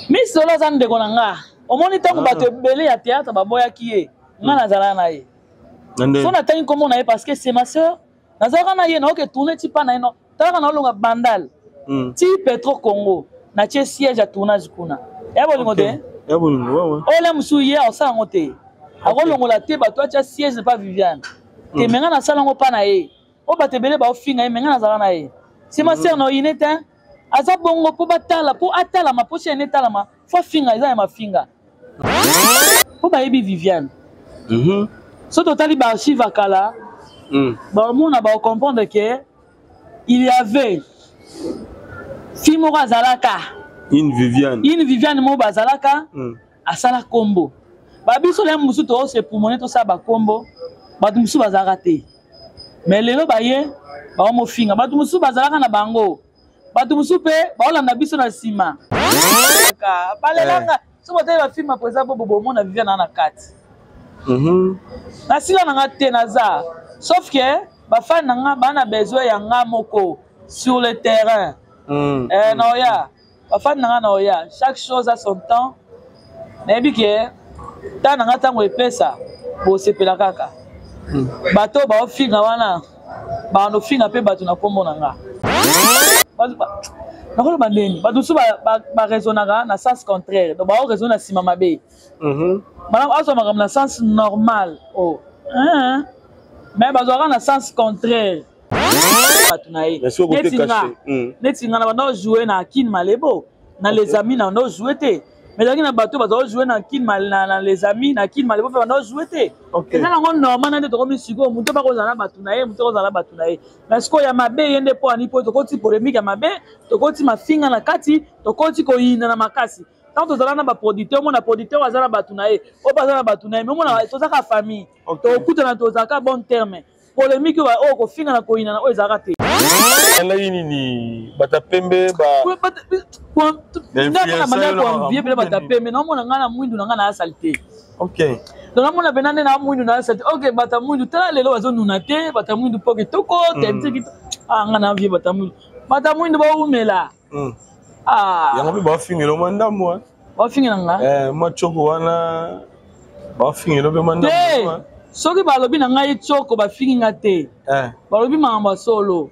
Miss Lolo aza ndeko na nga. Omoni ntango ah. bato ebele ya théâtre baboyaki ye, nga hmm. nazalaka na ye. So natangi nkombo na ye parce que c'est ma sœur. Nazalaka na ye, naoke tourne ti pa na ye no. Talaka naolonga Bandal. Hmm. Ti Petro Congo. Natie siège ya tournage kuna. Ya bolingo te? Ya bolingo, ouais, ouais. Oyo mosusu ye osala yango te. Akolongola te bato atia siège pa Viviane. Te hmm. me nga nasala yango pa na ye. Oyo bato ebele baofinga ye me nga nazalaka na ye. C'est ma sœur na oyine te. Aza bongo mpo batala mpo atalama mpo chaîne etalama fo afinga eza ya mafinga mpo bayebi Viviane. Mm -hmm. So totali ba archive ya kala mm. baomona baocomprendre ke il y avait fille moko azalaka une Viviane, une Viviane moko bazalaka mm. asala kombo babiso na mosusu toose pumone tosala bakombo bato mosusu bazalaka te mais lelo baye baomofinga bato mosusu bazalaka na bango bato mosusu mpe baolanda biso na nsima balelanga eh. soki botali bafilme ya président bobo bomona Viviane na kati mhm. nasila na nga te naza sauf que bafani na nga baa na besoin ya nga moko sur le terrain mm. eh, naoya bafani na nga naoya chaque chose a son temps nayebi ke ntango na nga ntango epesa bosepela kaka mm. bato oyo baofinga wana banofinga mpe bato na nkombo na nga nakoloba ndeni bato mosusu baraisonnaka na sens contraire donc baoraisonne na nsima mabe mhm. azwa makambo na sens normal o oh. mais bazwaka na sens contraire bato na ye neti nga hmm. neti nga na banda ojoue na kin malebo na les amis na banda ojoue te mais ezalaki na bato baza ojoue na kin na les amis na kin malebo mpe banda ojoue te eza nango normal na nde tokomi sikoyo moto bakozala na bato na ye moto akozala na bato na ye mais sikoyo ya mabe ye nde mpo ani mpo tokoti polémique ya mabe tokoti mafinga na kati tokoti koyina na makasi ntango tozala na baproducteur omona producteur aza na bato na ye oyo baza na bato na ye mais omona tozaka famille tokutana tozalaka bon terme polémique oyo kofinga na koyina na oyo ezalaka te alaki nini bata pembe bandakoenvie mpena bata pembe naomona ngai na mwindu na ngai na asali te donc namona mpena nde na mwindu na asali te ok bata mwindu tala lelo bazonuna te bata mwindu mpo kitoko tenti kitoko ah ngai na envie bata mwindu bata mwindu bawumela hmm. ah. yango mpe bafingela mwa ndambo bafingela nga eh, mwa coko wana bafingela mpe mwa ndambo soki balobi na ngai coko bafingi nga te eh. balobi makambo ya solo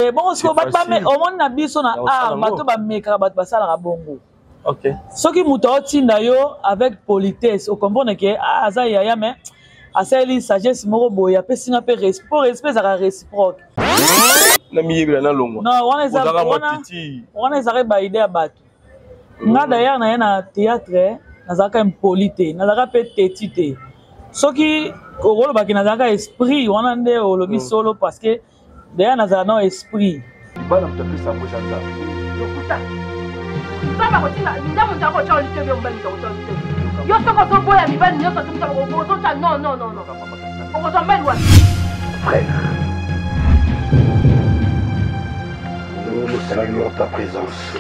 eh, bongo sikoyo omoni na biso na art bato bamekaka bato basalaka bongo okay. soki moto aotinda yo avec politesse okomprendre ke ah, aza yaya mais asaleli sagesse moko boye apesi nga mpe respect mpo respect ezalaka réciproque na miyebela nalongwa non wana ezalaka baide ya bato nga d'ailleurs naye na théâtre nazalaka impoli te nazalaka mpe teti te soki okolobaki nazalaka esprit wana nde olobi mm. solo parce que D'ailleurs nazala na esprit. Libala moto apesa yango eza Nzambe. Lokuta. Nzambe akotinda nzambe moto akotya litebi yo mobali moto akotya litebi. Yo soki ozoboya mibali nyonso te moto ozotya non non non non. Okozwa mobali wapi? Frère. Nous saluons ta présence.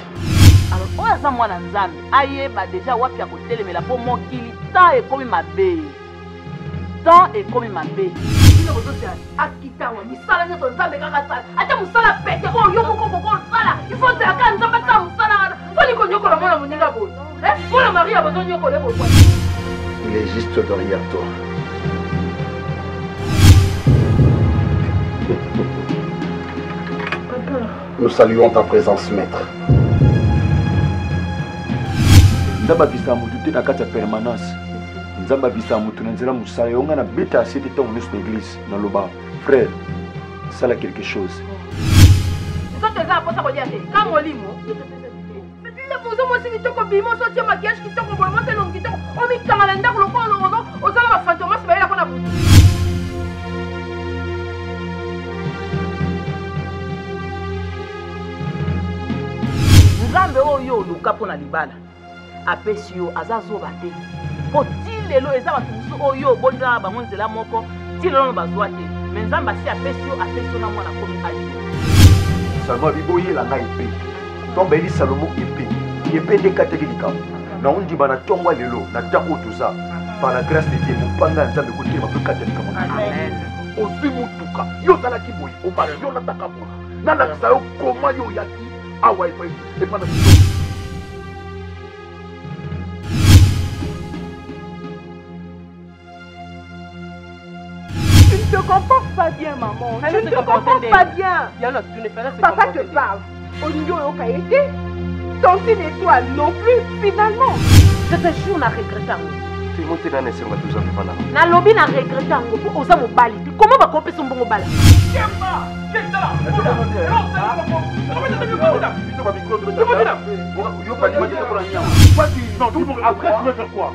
Alors oyo aza mwana Nzambe ayeba deja wapi akotelemela mpo mokili temps ekomi mabe. Temps ekomi mabe. Bino bozozela akita awa misala nyonso nzambe kaka asala ata mosala pete oyo yo moko okoki osala ifo ozela kaka nzambe asala mosala wana mponi konyokola mwana moninga boye eh, mwana maria bozonyokola ye boye Il est juste derrière toi. Nous saluons ta présence, maître. nzambe abisaka motu te na kati ya permanence nzambe abisaka motu na nzela mosala yo ngai nabeta asete ntango nyonso na eglise naloba frère sala quelque chose nzoto eza na mposa kolia te ka molimo ozo mwasi kitoko bima ozo tie maquillage kitoko boye mwasi elongi kitoko omikanga na ndako lokola oza na bafantomas bayelako na butu nzambe oyo oluka mpo na libala apesi yo aza zoba te mpo ti lelo eza bato mosusu oyo obondela na bango nzela moko ti lelo no bazwa te me nzambe asi apesi yo apesi yo na mwana akomi age salomo abi boyela ngai epe ntango bayeli salomo epe epe nde ekataki likambo na ondima na ntongo ya lelo na ntango oyo toza par la grâce de dieu mopanga ya nzambe ekotelema mpe ekata likambo ozwi motuka yo ozalaki boye obala yo olataka boye nalakisa yo koma yo oyaki awa epai na biso. te comportes pas bien, maman. Tu ne te comportes pas bien. Papa te parle. Olingi oyoka ye te. Tantine étoile non plus, finalement. Je te jure na regrette yango. Temo te nani esengo toza kovanda. Nalobi na regrette yango mpo oza mobali te. Comment bakopesa mbongo bala? Kemba! Après, tu veux faire quoi?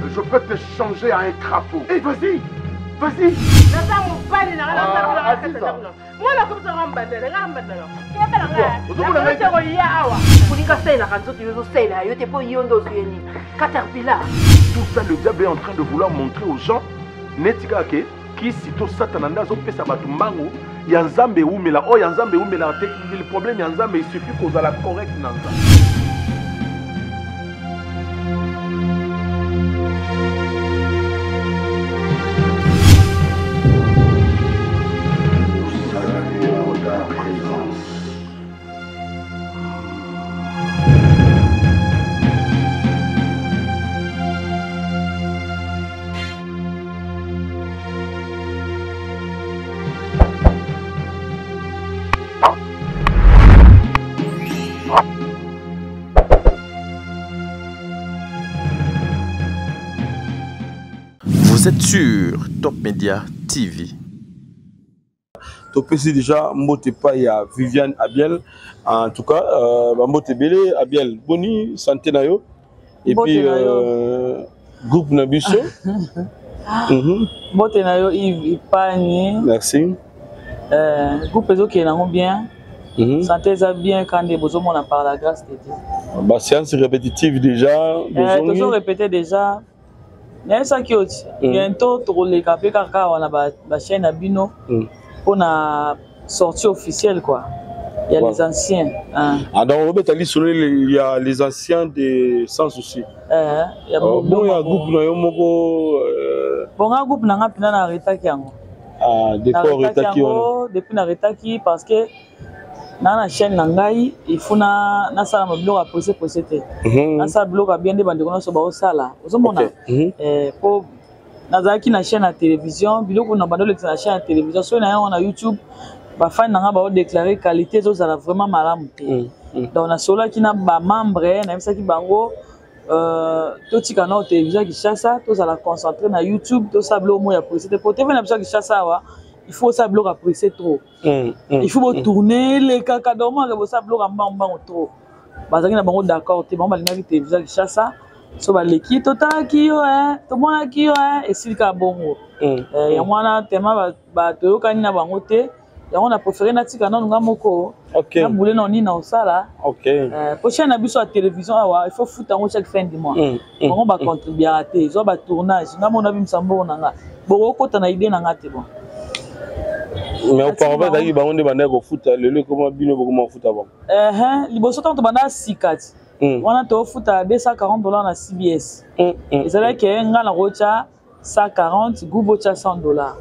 Je peux te changer à un crapaud. Eh, vas-y! Vas-y! Naza mobali na nga mwana komisa mbandela nga mbandela kebela nga awa olinga asalelaka nzoto yo ozosalela yo te mpo yo nde ozwi ye nini caterpillar. Tout ça, le diable est en train de vouloir montrer aux gens neti kaka ke kisi to satana nde azopesa bato mbango ya nzambe ewumela oyo ya nzambe ewumelaka te. Le problème ya nzambe, il suffit kozala correct na nzambe. Vous êtes sur Top Media TV. Topesi déjà mbote epai ya Viviane Abiel. En tout cas, bambote ebele. Abiel, boni santé na yo? Et puis groupe na biso. Mbote na yo Yves Ipani. Merci. Groupe ezokende nango bien. Santé eza bien kandi bozomona par la grâce de Dieu. Ba séance répétitive déjà. Tozo répéter déjà. Nayebisaki yo ti bientôt tokoleka mpe kaka awa na bachaîne na bino mpona sortie officielle quoi. Il y a les anciens. Hein. Ah, donc Robert Ali il y a les anciens de Sans Souci. Il y a bon, il y a un groupe na yo moko. Bon, un groupe na nga pina na retaki yango. Ah, depuis retaki yango. Depuis na retaki parce que na na chaîne na ngai, il faut na na sala ma biloko ya pressé pressé te. Na sala biloko ya bien nde bandeko nyonso baosala. Ozomona? Po nazalaki na chaîne ya télévision, biloko na bando olekisa na chaîne ya télévision, soki na yango na YouTube, bafani na nga baodéclare qualité ezozala vraiment malamu te. Donc nasolaki na bamembre, nayebisaki bango totika na télévision ya Kinshasa, tozala concentré na YouTube, tosala biloko moko ya pressé te. Po TV na biso ya Kinshasa awa, il faut osala biloko ya pressé trop. Il faut botourne elekaka domaka bosala biloko ya mbango mbango trop. Bazalaki na bango d'accord te, bango balingaki télévision ya Kinshasa. So baleki totalaki yo, tomonaki yo, esili kaka bongo. Yango wana tema toyokani na bango te. Yango na préféré natika nanu nga moko. Na bule na nini na osala. Po chaîne na biso ya télévision awa, il faut futa yango chaque fin du mois. Bango bacontribuaka te, ezwa batournage nga mona bimisa mbongo na nga. Bokokota na idée na nga te bon. Mais auparavant ezalaki bango nde bandaki kofuta, lelo ekoma bino bokoma kofuta bango. Liboso ntango tobanda sika ti wana tofuta $240 na CBS. Ezalaki nga na kotya 140, groupe otya $100.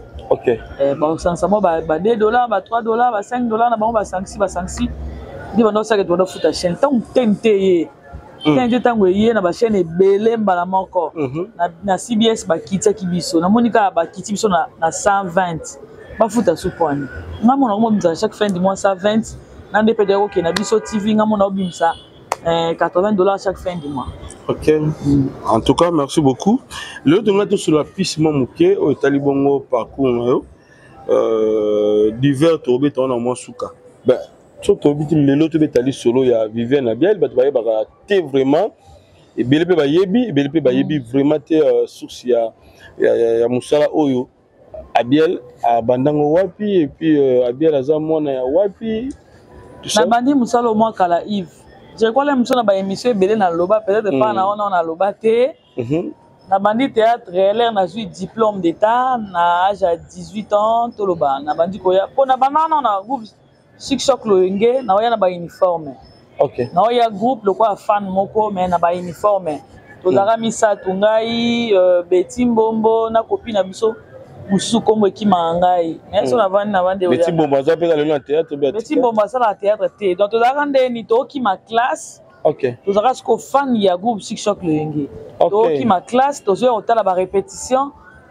Bakosanisa mwa ba $2, ba $3, ba $5 na bango, basangisi basangisi nde banda osaka ete banda ofuta chaîne. Ntango tente ye tente, ntango eye na bachaîne ebele mbala moko na CBS, bakitiaki biso. Namoni kaka bakiti biso na 120, bafuta su pwani. Nga mona komobimisa chaque fin du mois 120 na nde mpe kokende na biso TV, nga mona obimisa $80 chaque fin du mois. Ok. En tout cas, merci beaucoup. Le tonga sur la piste moke oyo etali bongo parcours na yo. Divers tobeta wana mwa suka. Ben, so toyebi lelo tobetali solo ya Viviane Abiel, bato bayebaka te vraiment, ebele mpe bayebi, ebele mpe bayebi vraiment te source ya mosala oyo. Abiel abandango wapi, et puis Abiel aza mwana ya wapi? Nabandi mosala mwa kala Yves. Je crois la mosusu na baémission ebele na loba, peut-être pas na wana na loba te. Nabandi théâtre LR, nazwi diplôme d'état na âge ya 18 ans. Toloba nabandi koya mpo na banda wana na groupe Chic Choc Loyenge, naoya na bauniforme. Naoya groupe lokola fan moko, mais na bauniforme tozalaka misato, ngai, Beti Mbombo na kopi na biso mosusu nkombo ekimaka ngai, mais so navandi navandi. Beti Mbombo aza mpe lelo na théâtre? Beti Mbombo asalaka théâtre te. Donc tozalaka ndeni tookima classe. Tozalaka siko fan ya groupe Chic Choc Loyenge, tookima classe, tozoya kotala barépétition.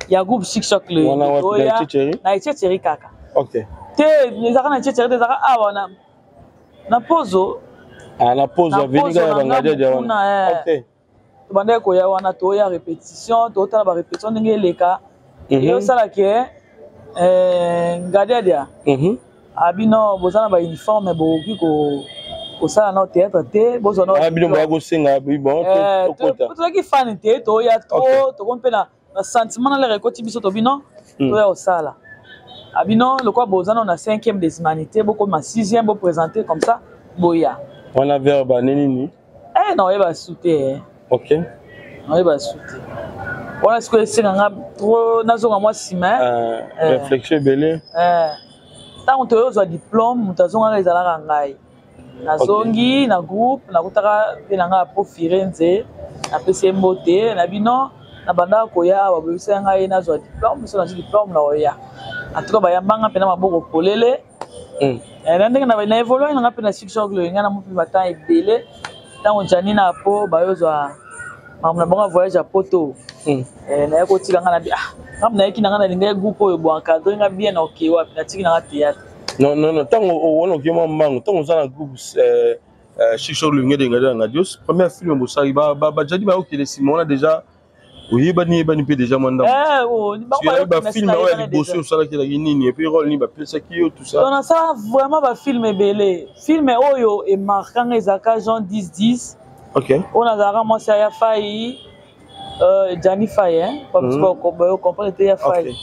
Ya groupe Chic Choc le oya na Echecheri kaka. Ok. Te ezalaka na Echecheri te, ezalaka awa na Pozo. Ah, na Pozo avenue kaka bangajaja wana. Ok. Tobandaki koya wana, toya répétition, totala ba répétition ndenge eleka. Eyosala ke Ngadiadia abino boza na ba uniforme, bokoki kosala na théâtre te, bozwa na bino boya kosenga bon tokota. Tozalaki fan te, toya trop, tokomi mpe na sentiment na lere ekoti biso, tobino toya kosala abino lokola boza nano na 5e des humanités, bokoma 6e, boprésente comme ça, boya. Wana vers bane nini? Na oyeba su te. Naoyeba su te wana. Sikoyo esenga nga trop nazonga mwa nsima. Réflexion ebele. Ntango toyozwa diplôme, moto azongaka ezalaka ngai. Nazongi na groupe, nakutaka mpe na ngai apo Firenze, napesi ye mbote na bino. Na bandaka koya awa, boyebisa ngai nazwa diplôme. So nazwi diplôme, na oya. En tout cas bayambanga mpena maboko polele. Na ndenge na évolue nanga mpe na Chic Choc ngai na mopi batan ebele. Ntango Jani na po bayozwa makambo na bango ya voyage ya poto, naye kotika ngai na bi ah, ngambo nayeki na ngai, nalingai groupe oyo bo encadre nga bien. Na oke wapi? Natiki nanga théâtre. Non, non, non, ntango wana oke mwa mbango, ntango oza na groupe Chic Choc Loyenge de Ngadi Ngadios, première film bosali, bajadi bayokende nsima wana, déjà oyebani, yebani mpe déjà mwa ndambo. Bafilm oyo ya liboso osalaki ezalaki nini? Et puis rôle nini bapesaki yo, tout ça? Donc nasala vraiment bafilm ebele. Film oyo emarkanga ezalaka Jean 10 10. Oyo nazalaka mwasi ya Fai, Jani Fai, comprendre te, ya Fai.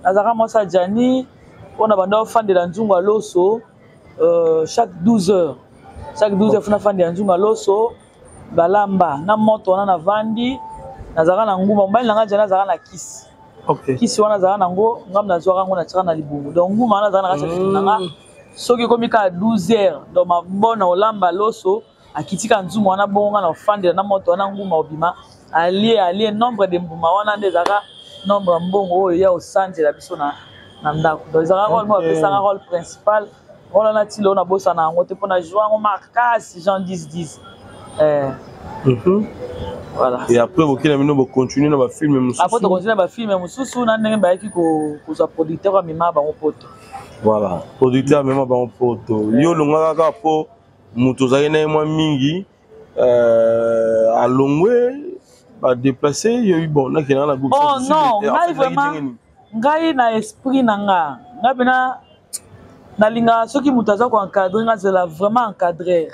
Nazalaka mwasi ya Jani oyo na banda ofandela nzungu ya loso chaque 12 heures, chaque 12 heures funa fandela nzungu ya loso balamba na moto wana. Navandi, nazalaka na nguma. Mobali na ngai Jani azalaka na kisi. Kisi wana azalaka nango, ngambo nazwaka yango, natiaka na libumu. Donc nguma wana azalaka na kati ya libumu na nga. Soki ekomi kaka 12 heures, donc mabona olamba loso, akitika nzungu wana bongo, nga na ofandela na moto wana, nguma obima, alie alie. Nombre de mbuma wana nde ezalaka nombre ya mbongo oyo ya osanzela biso na ndako. Donc ezalaka rôle moko bapesanga, rôle principal. Rôle wana ti lelo nabosana yango te, mpona joie yango makasi, Jean 10 10. Voilà. Et après bokei na bino, bocontinue na bafilm mosusu? Après tocontinue na bafilm mosusu, na ndenge bayaki kozwa producteur amema bango poto. Voilà, producteur amema bango poto. Yo olongaka kaka mpo moto ozalaki na ye mwa mingi alongwe, badéplace yo, bon, nakendaka na groupe? Oh non, ngai vraiment, ngai na esprit na nga, ngai mpena nalingaka soki moto aza koencadre nga, azala vraiment encadreur.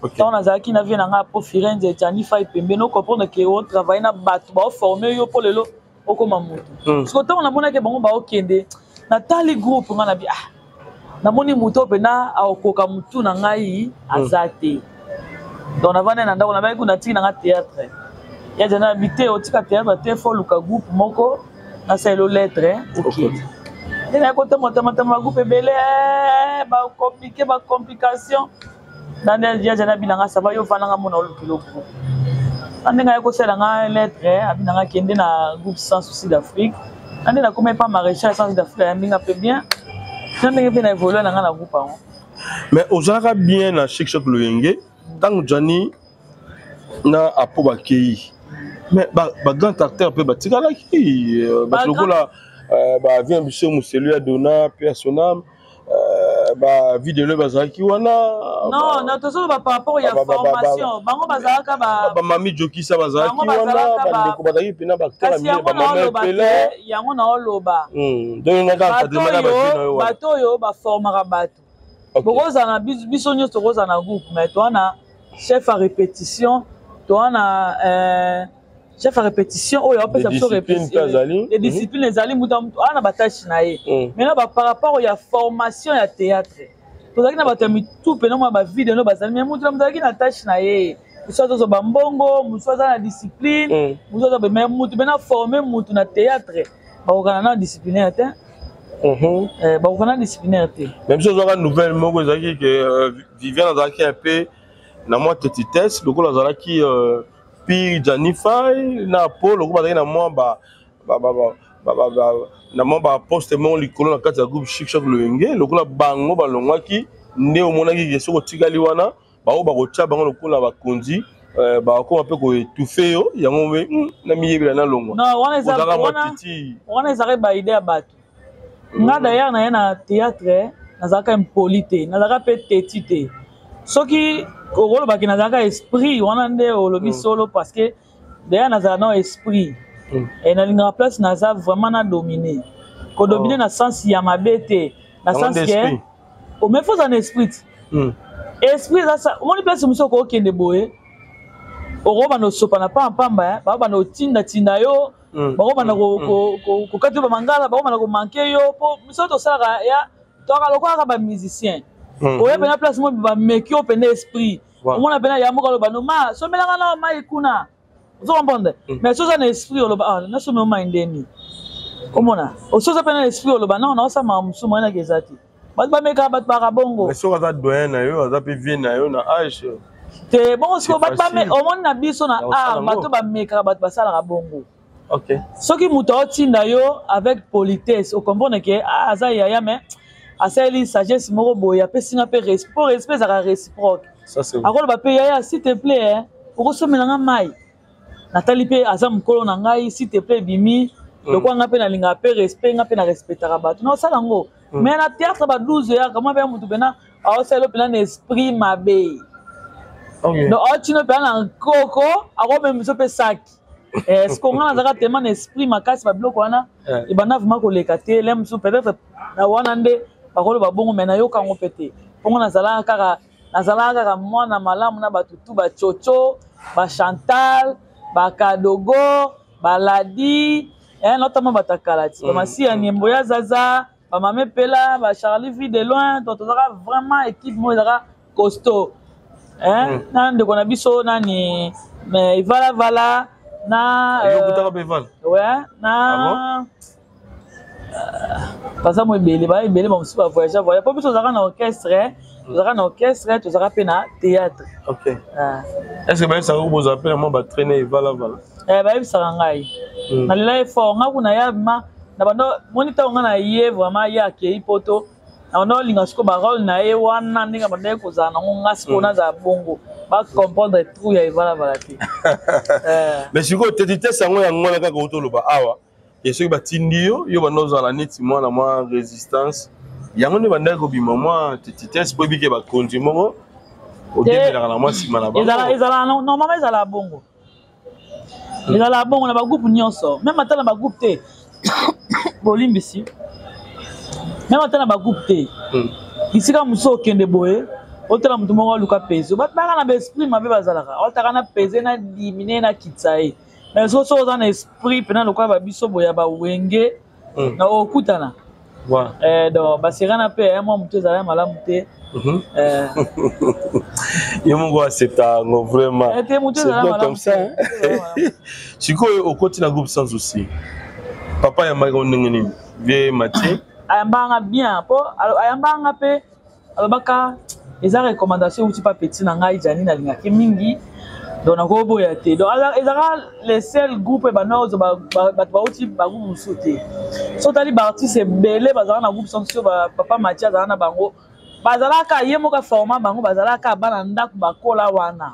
Ntango nazalaki na vie na ngai po Firenze, Tiani Fai pembeni, ocomprendre ke otravaille na bato baoforme yo mpo lelo okóma motu. Siko ntango namonaki bango baokende, natali groupe nga na bi, ah, namoni moto oyo mpena akokoka motu na ngai aza te. Donc navandi na ndako, nabaki kuna, natiki nanga théâtre. Ya jana bi te, otika théâtre te, fo luka groupe moko, nasalelo lettre, okende. Nde naye kotambotambatamba bagroupe ebele, bacompliqué, bacomplication. Na nde ya jana abi nanga ça va, yo vandanga mona olukela groupe. Na ndenge aye kosala nga lettre, abi nanga kende na groupe Sans Souci d'Afrique. Na nde nakomi epa maréchal Sans Souci d'Afrique, ayambi nga mpe bien. Na ndenge mpe na évolue na nga na groupe yango. Mais ozalaka bien na Chic Choc Loyenge. Ntango Jani na Apo bakei, mais bagrand acteur mpe batikalaki, bato lokola bavien biso Moselu ya Dona mpe ya Sonam, bavidelo bazalaki wana. Non, non, tozoloba par rapport ya formation. Bango bazalaka bamami Jokisa bazalaki wana, bandeko bazalaki mpena. Kasi yango naoloba te, yango naoloba, bato oyo baformaka bato, bokozala na biso nyonso, tokozala na groupe, mais toa na chef ya répétition, toa na chef ya répétition oyo apesa biso discipline. Ezali mutu aa na batâche na ye. Maintenant, par rapport ya formation ya théâtre, tozalaki na bato ya mitu pena mwa bavide no bazali, mais mutu na mutu azalaki na tâche na ye. Mosusu azozwa bambongo, mosusu aza na discipline, mosusu aza, mais mutu mpena forme mutu na théâtre, bakokana na disciplinaire te, bakokana na disciplinaire te. Mais biso ozwaka nouvelle moko ezalaki ke Viviane azalaki un peu na mwa tetitesse, lokola azalaki pire Janifai na Po, lokola bazalaki na mwa ba na mwa baposte moko likolo na kati ya groupe Chic Choc Loyenge. Lokola bango balongwaki, nde omonaki ke soki otikali wana, bango bakotia bango lokola bakonzi. Bakoma mpe koétouffe yo yango mpe namiyebela nalongwa. Non, wana eza ozalaka mwa wana titi. Wana ezalaka baide ya bato. Nga d'ailleurs na ye na théâtre, nazalaka impoli te, nazalaka mpe teti te. Soki okolobaki nazalaka esprit wana nde olobi solo, parce que d'ailleurs nazala na esprit e nalingaka place naza vraiment na domine, kodomine na sens ya mabe te, na Yango sens nde ke esprit. Mais faut ozala na esprit ti. Esprit eza omoni place mosusu okokende boye, okobanda osopa na pampamba, bakobanda otindatinda yo, bakobanda kokati yo bamangala, bakobanda komanke yo, mpo biso tosalaka ya toka lokola kaka bamusicien. Oya mpena place mo bameki yo mpena esprit. Omona mpena ya moko aloba: "No ma, somelaka na mai kuna." Ozo comprendre? Mais soza na esprit, oloba: "Ah, nasomela mai ndeni." Omona osoza mpena na esprit, oloba: "Non, naosala mosusu moyenaki eza te." Bato bamekaka bato baka bongo. Mais soki aza doyen na yo, aza mpe vie na yo na age? Te, bongo sikoyo C'est bato facile. Omoni na biso na Ya kosala art, yango. bato bamekaka bato basalaka bongo. Soki moto aotinda yo avec politesse, ocomprendre ke ah, aza yaya, mais asaleli sagesse moko boye, apesi nga mpe respect, po respect ezalaka réciproque. Ça, c'est vrai. Akoloba mpe: "Yaya, s'il te plaît, hein, okosomelanga mai." Natali mpe aza mokolo na ngai, s'il te plaît ebimi. Lokola nga mpe nalingaka mpe respect, nga mpe na respectaka bato, naosala yango. Mais na théâtre ba 12 eyaka mwa mpe motu mpena aosala mpena na esprit mabe. Donc aotino mpena na nkoko, akomema biso mpe saki. Ce nga nazalaka tellement na esprit makasi, babiloko wana ebanda vraiment koleka te. Le mosusu peut-être na wana nde bakoloba bongo, mais nayoka yango mpe te. Mpongo nazalaka kaka mwana malamu na bato tu, bachocho, bachantal, bakadogo, baladi, notama bato ya kala ti bamasi ya Niembo ya Zaza, bamame Pela, bacharlie vie de loin. Donc tozalaka vraiment équipe moko ezalaka costaud, hein? Na ndeko na biso nani, mais Ivalavala na Yo okutaka mpe Val? Ouais, na Ah? Baza mo ebele, baya ebele, bamosusu bavoyage voyage, mpo biso tozalaka na orchestre, tozalaka mpe na théâtre. Ah. Est ce que bayebisaka ko bozala mpe na mwa batraine Evalavala? Eh, bayebisaka ngai. Nalela ye fort. Nga kuna ya ma na bando moni, ntango nga na ye vraiment, ye akei poto, na bando olinga sikoyo barole na ye wana, ndenge bando ye kozala nango, nga sikoyo nazala bongo, bacomprendre trou ya Evalavala te. Eh. Mais sikoyo tetitese yango, yango wana kaka otoloba awa e, soki batindi yo, yo banda ozala neti mwana mwa résistance, yango nde bandaki kobima mwa tetitese, mpo ebike bakonzi moko odemelaka na mwa nsima na bango. Ezala normalement, ezala bongo, ezala bongo na bagroupe nyonso, même ata na bagroupe te, bolimbisi, même ata na bagroupe te. Bisika mosusu okende boye, otala motu moko aluka pese, bato baka na baesprit mabe, bazalaka otaka na pese na dimine na kitisa ye. Mais soki oza na esprit mpena lokola babiso boye ya bawenge, na okutana. Donc baserana mpe ya mwa motu ezala ya malamu te. Ye moko accepta yango vraiment. Eh, te, motu C'est ezala bien malamu comme ça, te. hein? Sikoyo okoti na groupe Sans Souci, papa yambaki ngo ndenge nini, vie Mathieu? Ayambanga bien, mpo ayambanga mpe alobaka eza recommandation euti pa petit na ngai Jani, nalingaki mingi, donc nakoboya te. Donc ezalaka le seul groupe ebanda ozwa bato bauti bagroupe mosusu te. So otali baartiste ebele bazalaka na groupe Sans Souci, papa Mathieu azalaka na bango, bazalaka ye moko aforma bango, bazalaka bana ndako bakola wana.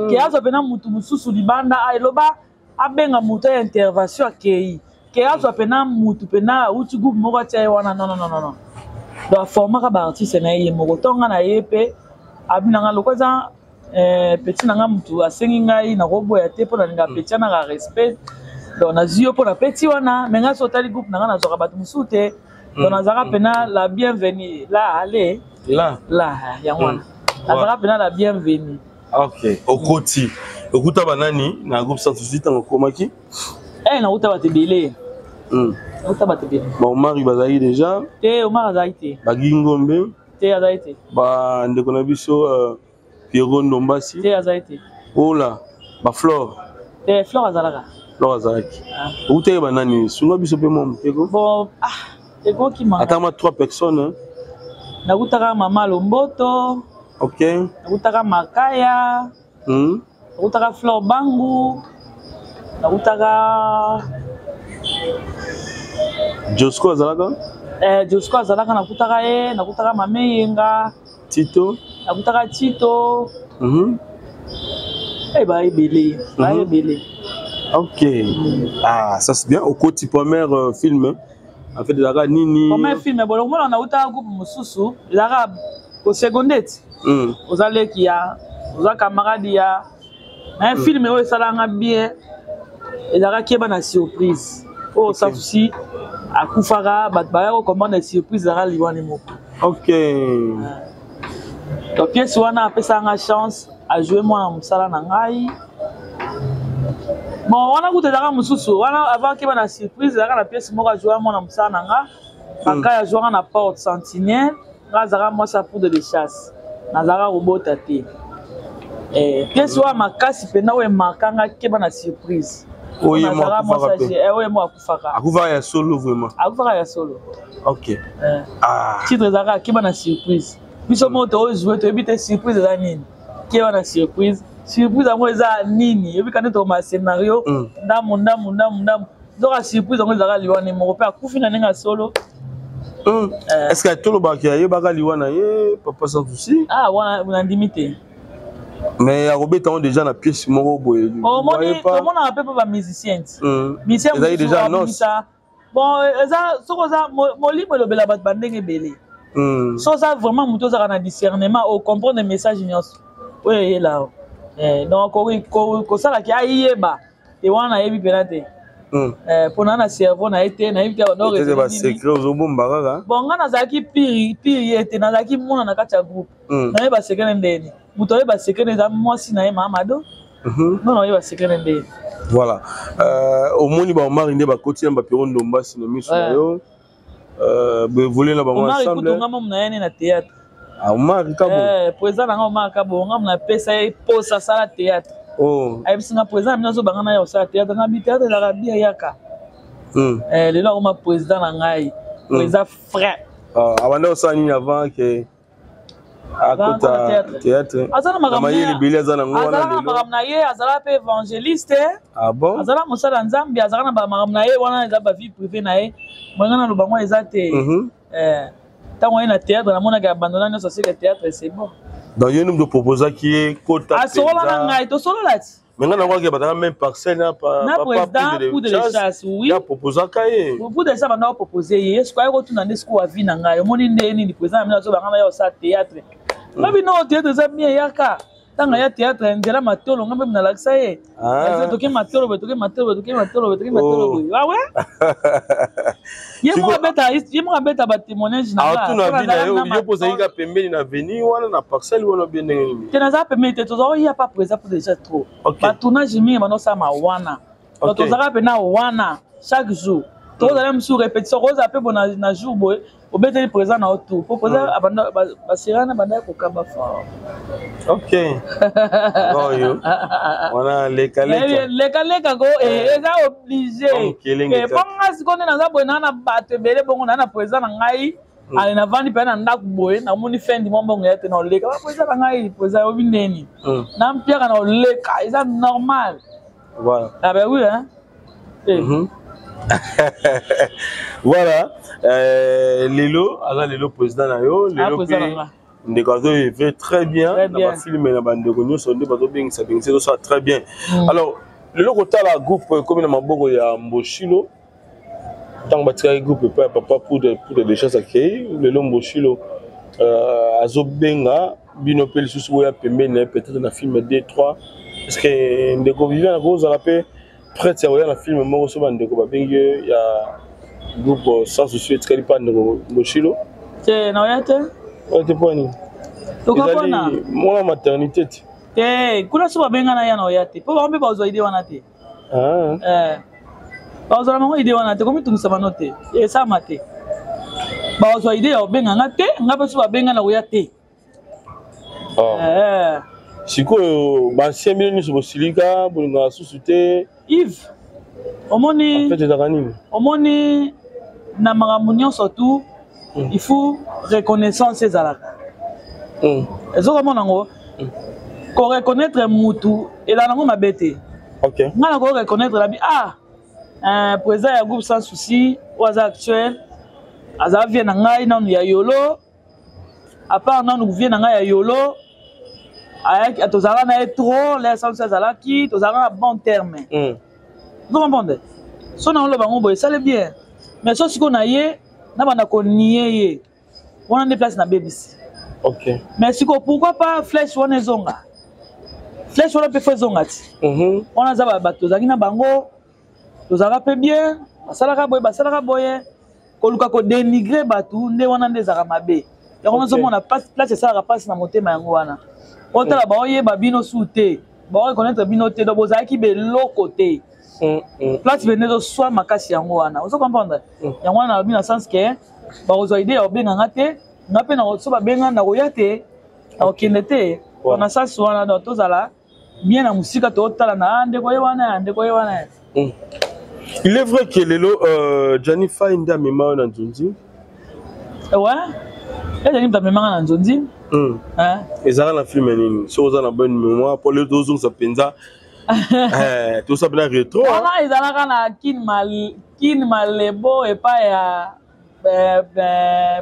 Ke azwa mpena mutu mosusu libanda, eloba abenga motu ya intervention, akei ke azwa mpena mutu mpena auti groupe moko atia ye wana, non, non, non, non. Donc aformaka baartiste na ye ye moko. Ntonga na ye mpe abi na nga loko eza petit na nga, mutu asengi ngai, nakoboya te, mpo nalinga petit anaka respect. Donc nazwi yo mpo na petit wana. Mais ngai so otali groupe na ngai, nazwaka bato mosusu te. Donc nazalaka mpena la bienvenue là, ale là. La yango wana, nazalaka mpena la bienvenue. Ok, okoti, okuta banani na groupe Sans Souci ntango okomaki? Eh, nakuta bato ebele. Nakuta bato ebele. Baomari bazalaki déjà? Te, Omar azalaki te. Bagingombe? Te, azalaki te. Bandeko na biso Pierrot Ndombasi? Te, azalaki te. Ola baflore? Te, Flore azalaka. Flore azalaki. Ah. Okutaki banani? Sunga biso mpe mwa moteko. Bon, ah, ekokima. Ata mwa trois personnes, hein? Nakutaka mama Lomboto. Nakutaka Makaya. Nakutaka Flore Bangu, nakutaka Josco azalaka? Eh, Josco azalaka, nakutaka ye, nakutaka mame Yenga. Tito? Nakutaka Tito. Eh, baebele, baebele. Ok, ah, ça c'est bien. Okoti première film en fait ezalaka nini? Premier film boloko mona nautaka groupe mosusu, ezalaka koseconde ti oza leki ya, oza camarade ya na film oyo esalanga bien, ezalaka Keba na surprise oyo Sans Souci akufaka. Bato baya kocomprendre surprise ezalaka liwani moko. Donc pièce wana apesaka chance ajoue mwana mosala na ngai. Bon, wana kuta ezalaka mosusu wana avant Keba na surprise. Ezalaka na pièce moko ajoue mwana mosala na nga Makai, azwaka na porte sentinelle. Nga azalaka mwasi ya poudre de chasse, nazalaka kobota te. Pièce wana makasi mpenza oyo emarkanga, Keba na surprise. Oyo mo akufaka mpe? Oyo mo akufaka. Akufaka ya solo vraiment? Akufaka ya solo. Ok. Ah. Titre ezalaka Keba na surprise. Biso moko tozojoue, toyebi te surprise eza nini. Keba na surprise, surprise yango eza nini? Yebi kande tokoma scénario ndambu ndambu ndambu ndambu, nzoka surprise yango ezalaka liwane moko mpe akufi na ndenge ya solo. Est ce que tolobaki ayebaka liwa na ye, papa Sans Souci? Ah, wana nandimi te. Mais akobeta yango déjà na pièce moko boye. Omoni, tomonaka mpe mpo bamusicien ti musicien. Ezali déjà annonce. Bon, eza soki oza molimo elobela bato bandenge ebele. So oza vraiment moto ozalaka na discernement, ocomprendre message nyonso oyo eyela o. Donc kosalaki ayeba te, wana nayebi mpena te mpo na cerveau na ye te, nayebi te. Te basecret ozobomba kaka. Bon, nga nazalaki pire pire ye te, nazalaki mona na kati ya groupe. Nayeba secret ndeni? Moto ayeba secret eza mwasi na ye Mahamado. Non, nayeba secret ndeni? Voilà, omoni baomari nde bakoti na bapero ndombasi na miso na yo, boévolue na bango ensemble. Nga momu na ye ne na théâtre. Omar Kabo? Président nanga Omar Kabo, nga napesa ye posa asala théâtre. Ayebisi nga: "Président na bino azobanga na ye kosala théâtre." Nga bi: "Théâtre ezalaka bien, yaka." Lelo akoma président na ngai, président frère. Abanda kosala nini avant ke akota théâtre? Aza na mayele ebele aza nango wana. Lelo makambo na ye, azala mpe évangéliste. Ah bon? Azala mosala ya Nzambe, azalaka na bamakambo na ye wana, eza bavie privée na ye. Moyenga na lobango eza te. Ntango ye na théâtre, namonaki abandona nyonso, aseka théâtre, c'est bon. Donc ye nde proposaki ye kota? Asolola na ngai, tosolola ti. Mais nga nango ake batanga même parcelle na na président Poudre de chasse, oui. Ya proposaka ye? Poudre de chasse banda kopropose ye. Sikoyo aye kotuna nde sikoyo avi na ngai: "Omoni nde nini, président na bino azobanga na ye osala théâtre." Nga bino: "Théâtre eza bien, yaka." Ntango ya théâtre, nzela matolo, nga mpe nalakisa ye: "Toke matolo boye, toke matolo boye, toke matolo boye, toke matolo boye." Awe ye moko abeta, ye moko abeta batémoignage. Na nga yo mpo ozalaki kaka pembeni na avenue wana, na parcelle wana, bien ndenge nini? Te, nazala pembeni te. Tozala oya pa président mpo déjà trop batournage mingi bandosalama wana. Donc tozalaka mpena wana chaque jour, tozala mosusu répétition, kozala mpe bo na jour boye obeteli président na yo tour, po président basirana bandaki kokaba fort. Ok, oyo wana lekaleka. Lekaleka ko eza obligé mpo nga sikoyo nde naza boye, naa na bato ebele bongo, naa na président na ngai. Ale, navandi mpe na ndako boye, namoni fin du mois mbongo ya te, na oleka ba président na ngai: "Président, obi ndeni na mpiaka na oleka, eza normal." Voilà. Ah ben oui, hein. Voilà, lelo aza lelo président na yo, lelo mpe ndeko azoevre très bien na bafilme na bandeko nyonso nde bazobengisa bengisa, ezosala très bien. Alors lelo kotala groupe ekomi na maboko ya Mboshilo. Ntango batikaki groupe epai ya papa Poudre, Poudre de Chasse akei, lelo Mboshilo azobenga bino mpe lisusu boya pembeni na ye, peut-être na film 2 3. Est ce que ndeko Viviane akozala mpe prête ya koya na film moko so bandeko babengi ye ya groupe Sans Souci etikali mpa ndeko Mboshilo? Te, naoya te. Oya te mpo nini? Tokapona. Mwana maternité te? Te, kuna so babenga na ya, na oya te, mpo bango mpe bazwa idée wana te. Bazwala bango idée wana te, komitungisa bano te, esalama te. Bazwa idée ya kobenga nga te, nga mpe so babenga na koya te. Sikoyo baancien bino nyonso bosilika, bolingaka susu te? Yves, omoni. En fait ezalaka nini? Omoni, na makambo nyonso tu, il faut reconnaissance ezalaka. Ezokomona yango, koreconnaître mutu ezala nango mabe te. Nga na koreconnaître nabi: "Ah, président ya groupe Sans Souci oyo aza actuel, aza vieux na ngai nanu ya yolo." À part nanu vieux na ngai ya yolo. Ayaki, tozalaka na ye trop la sanso azalaki, tozalaka na bon terme. Ozo comprendre? So na oloba ngo boye esali bien. Mais so sikoyo na ye na banda konie ye. Wana nde place na bebisi. Ok. Mais sikoyo pourquoi pas flèche wana ezonga? Flèche wana mpe fo ezonga ti. Wana eza bato tozalaki na bango, tozalaka mpe bien, basalaka boye, basalaka boye. Koluka kodénigrer bato nde wana nde ezalaka mabe. Yango nazomona place esalaka mpasi na motema yango wana. Otala baoyeba bino su te, baoreconnaître bino te, donc bozalaki beloko te. Place pene ezoswa makasi yango wana. Ozo comprendre? Yango wana nalobi na sens ke bakozwa idée ya kobenga nga te, nga mpe so babenga nakoya te, nakokende te. Na sens wana donc tozala bien na mosika, totala na ndeko ye wana, ndeko ye wana. Il est vrai que lelo Gianni Fay nde amema yo na nzonzi. Ouais. Ezali moto amemanga na nzonzi. Ezalaka na film nini? Soki oza na bonne mémoire, po lelo tozongisa mpenza, toza mpena rétro. Wana ezalaka na Kin Malebo epai ya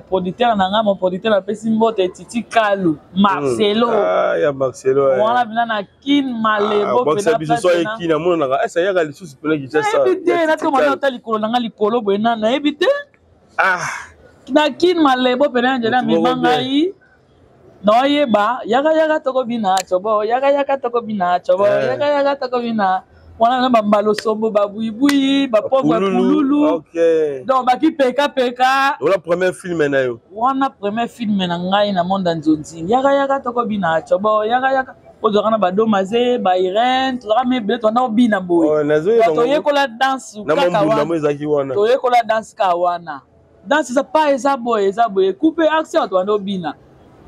producteur na ngai, mon producteur apesi mbote, Titi Kalu Marcelo. Ya Marcelo. Wana mpena na Kin Malebo. Biso so ayeki namonanaka ese ayaka lisusu mpena Kinshasa. Nayebi te, natomana ota likolo na ngai likolo boye, nayebi te. Na Kin Malebo mpena nzela amema ngai, naoyeba yaka yaka tokobina cobo, yaka yaka tokobina cobo, yaka yaka tokobina wana na bambalo sombo, babuibui, bapauvre pululu, donc bakipekapeka. Wana premier film na yo? Wana premier film na ngai na monde ya nzonzi, yaka yaka tokobina cobo, yaka yaka. Po tozalaka na badomaze, bairene, tozalaka mebele, tobanda kobina boye, toyekola danse kaka wana, toyekola danse kaka wana. Danse eza pa, eza boye, eza boye, coupe, action, bato banda obina.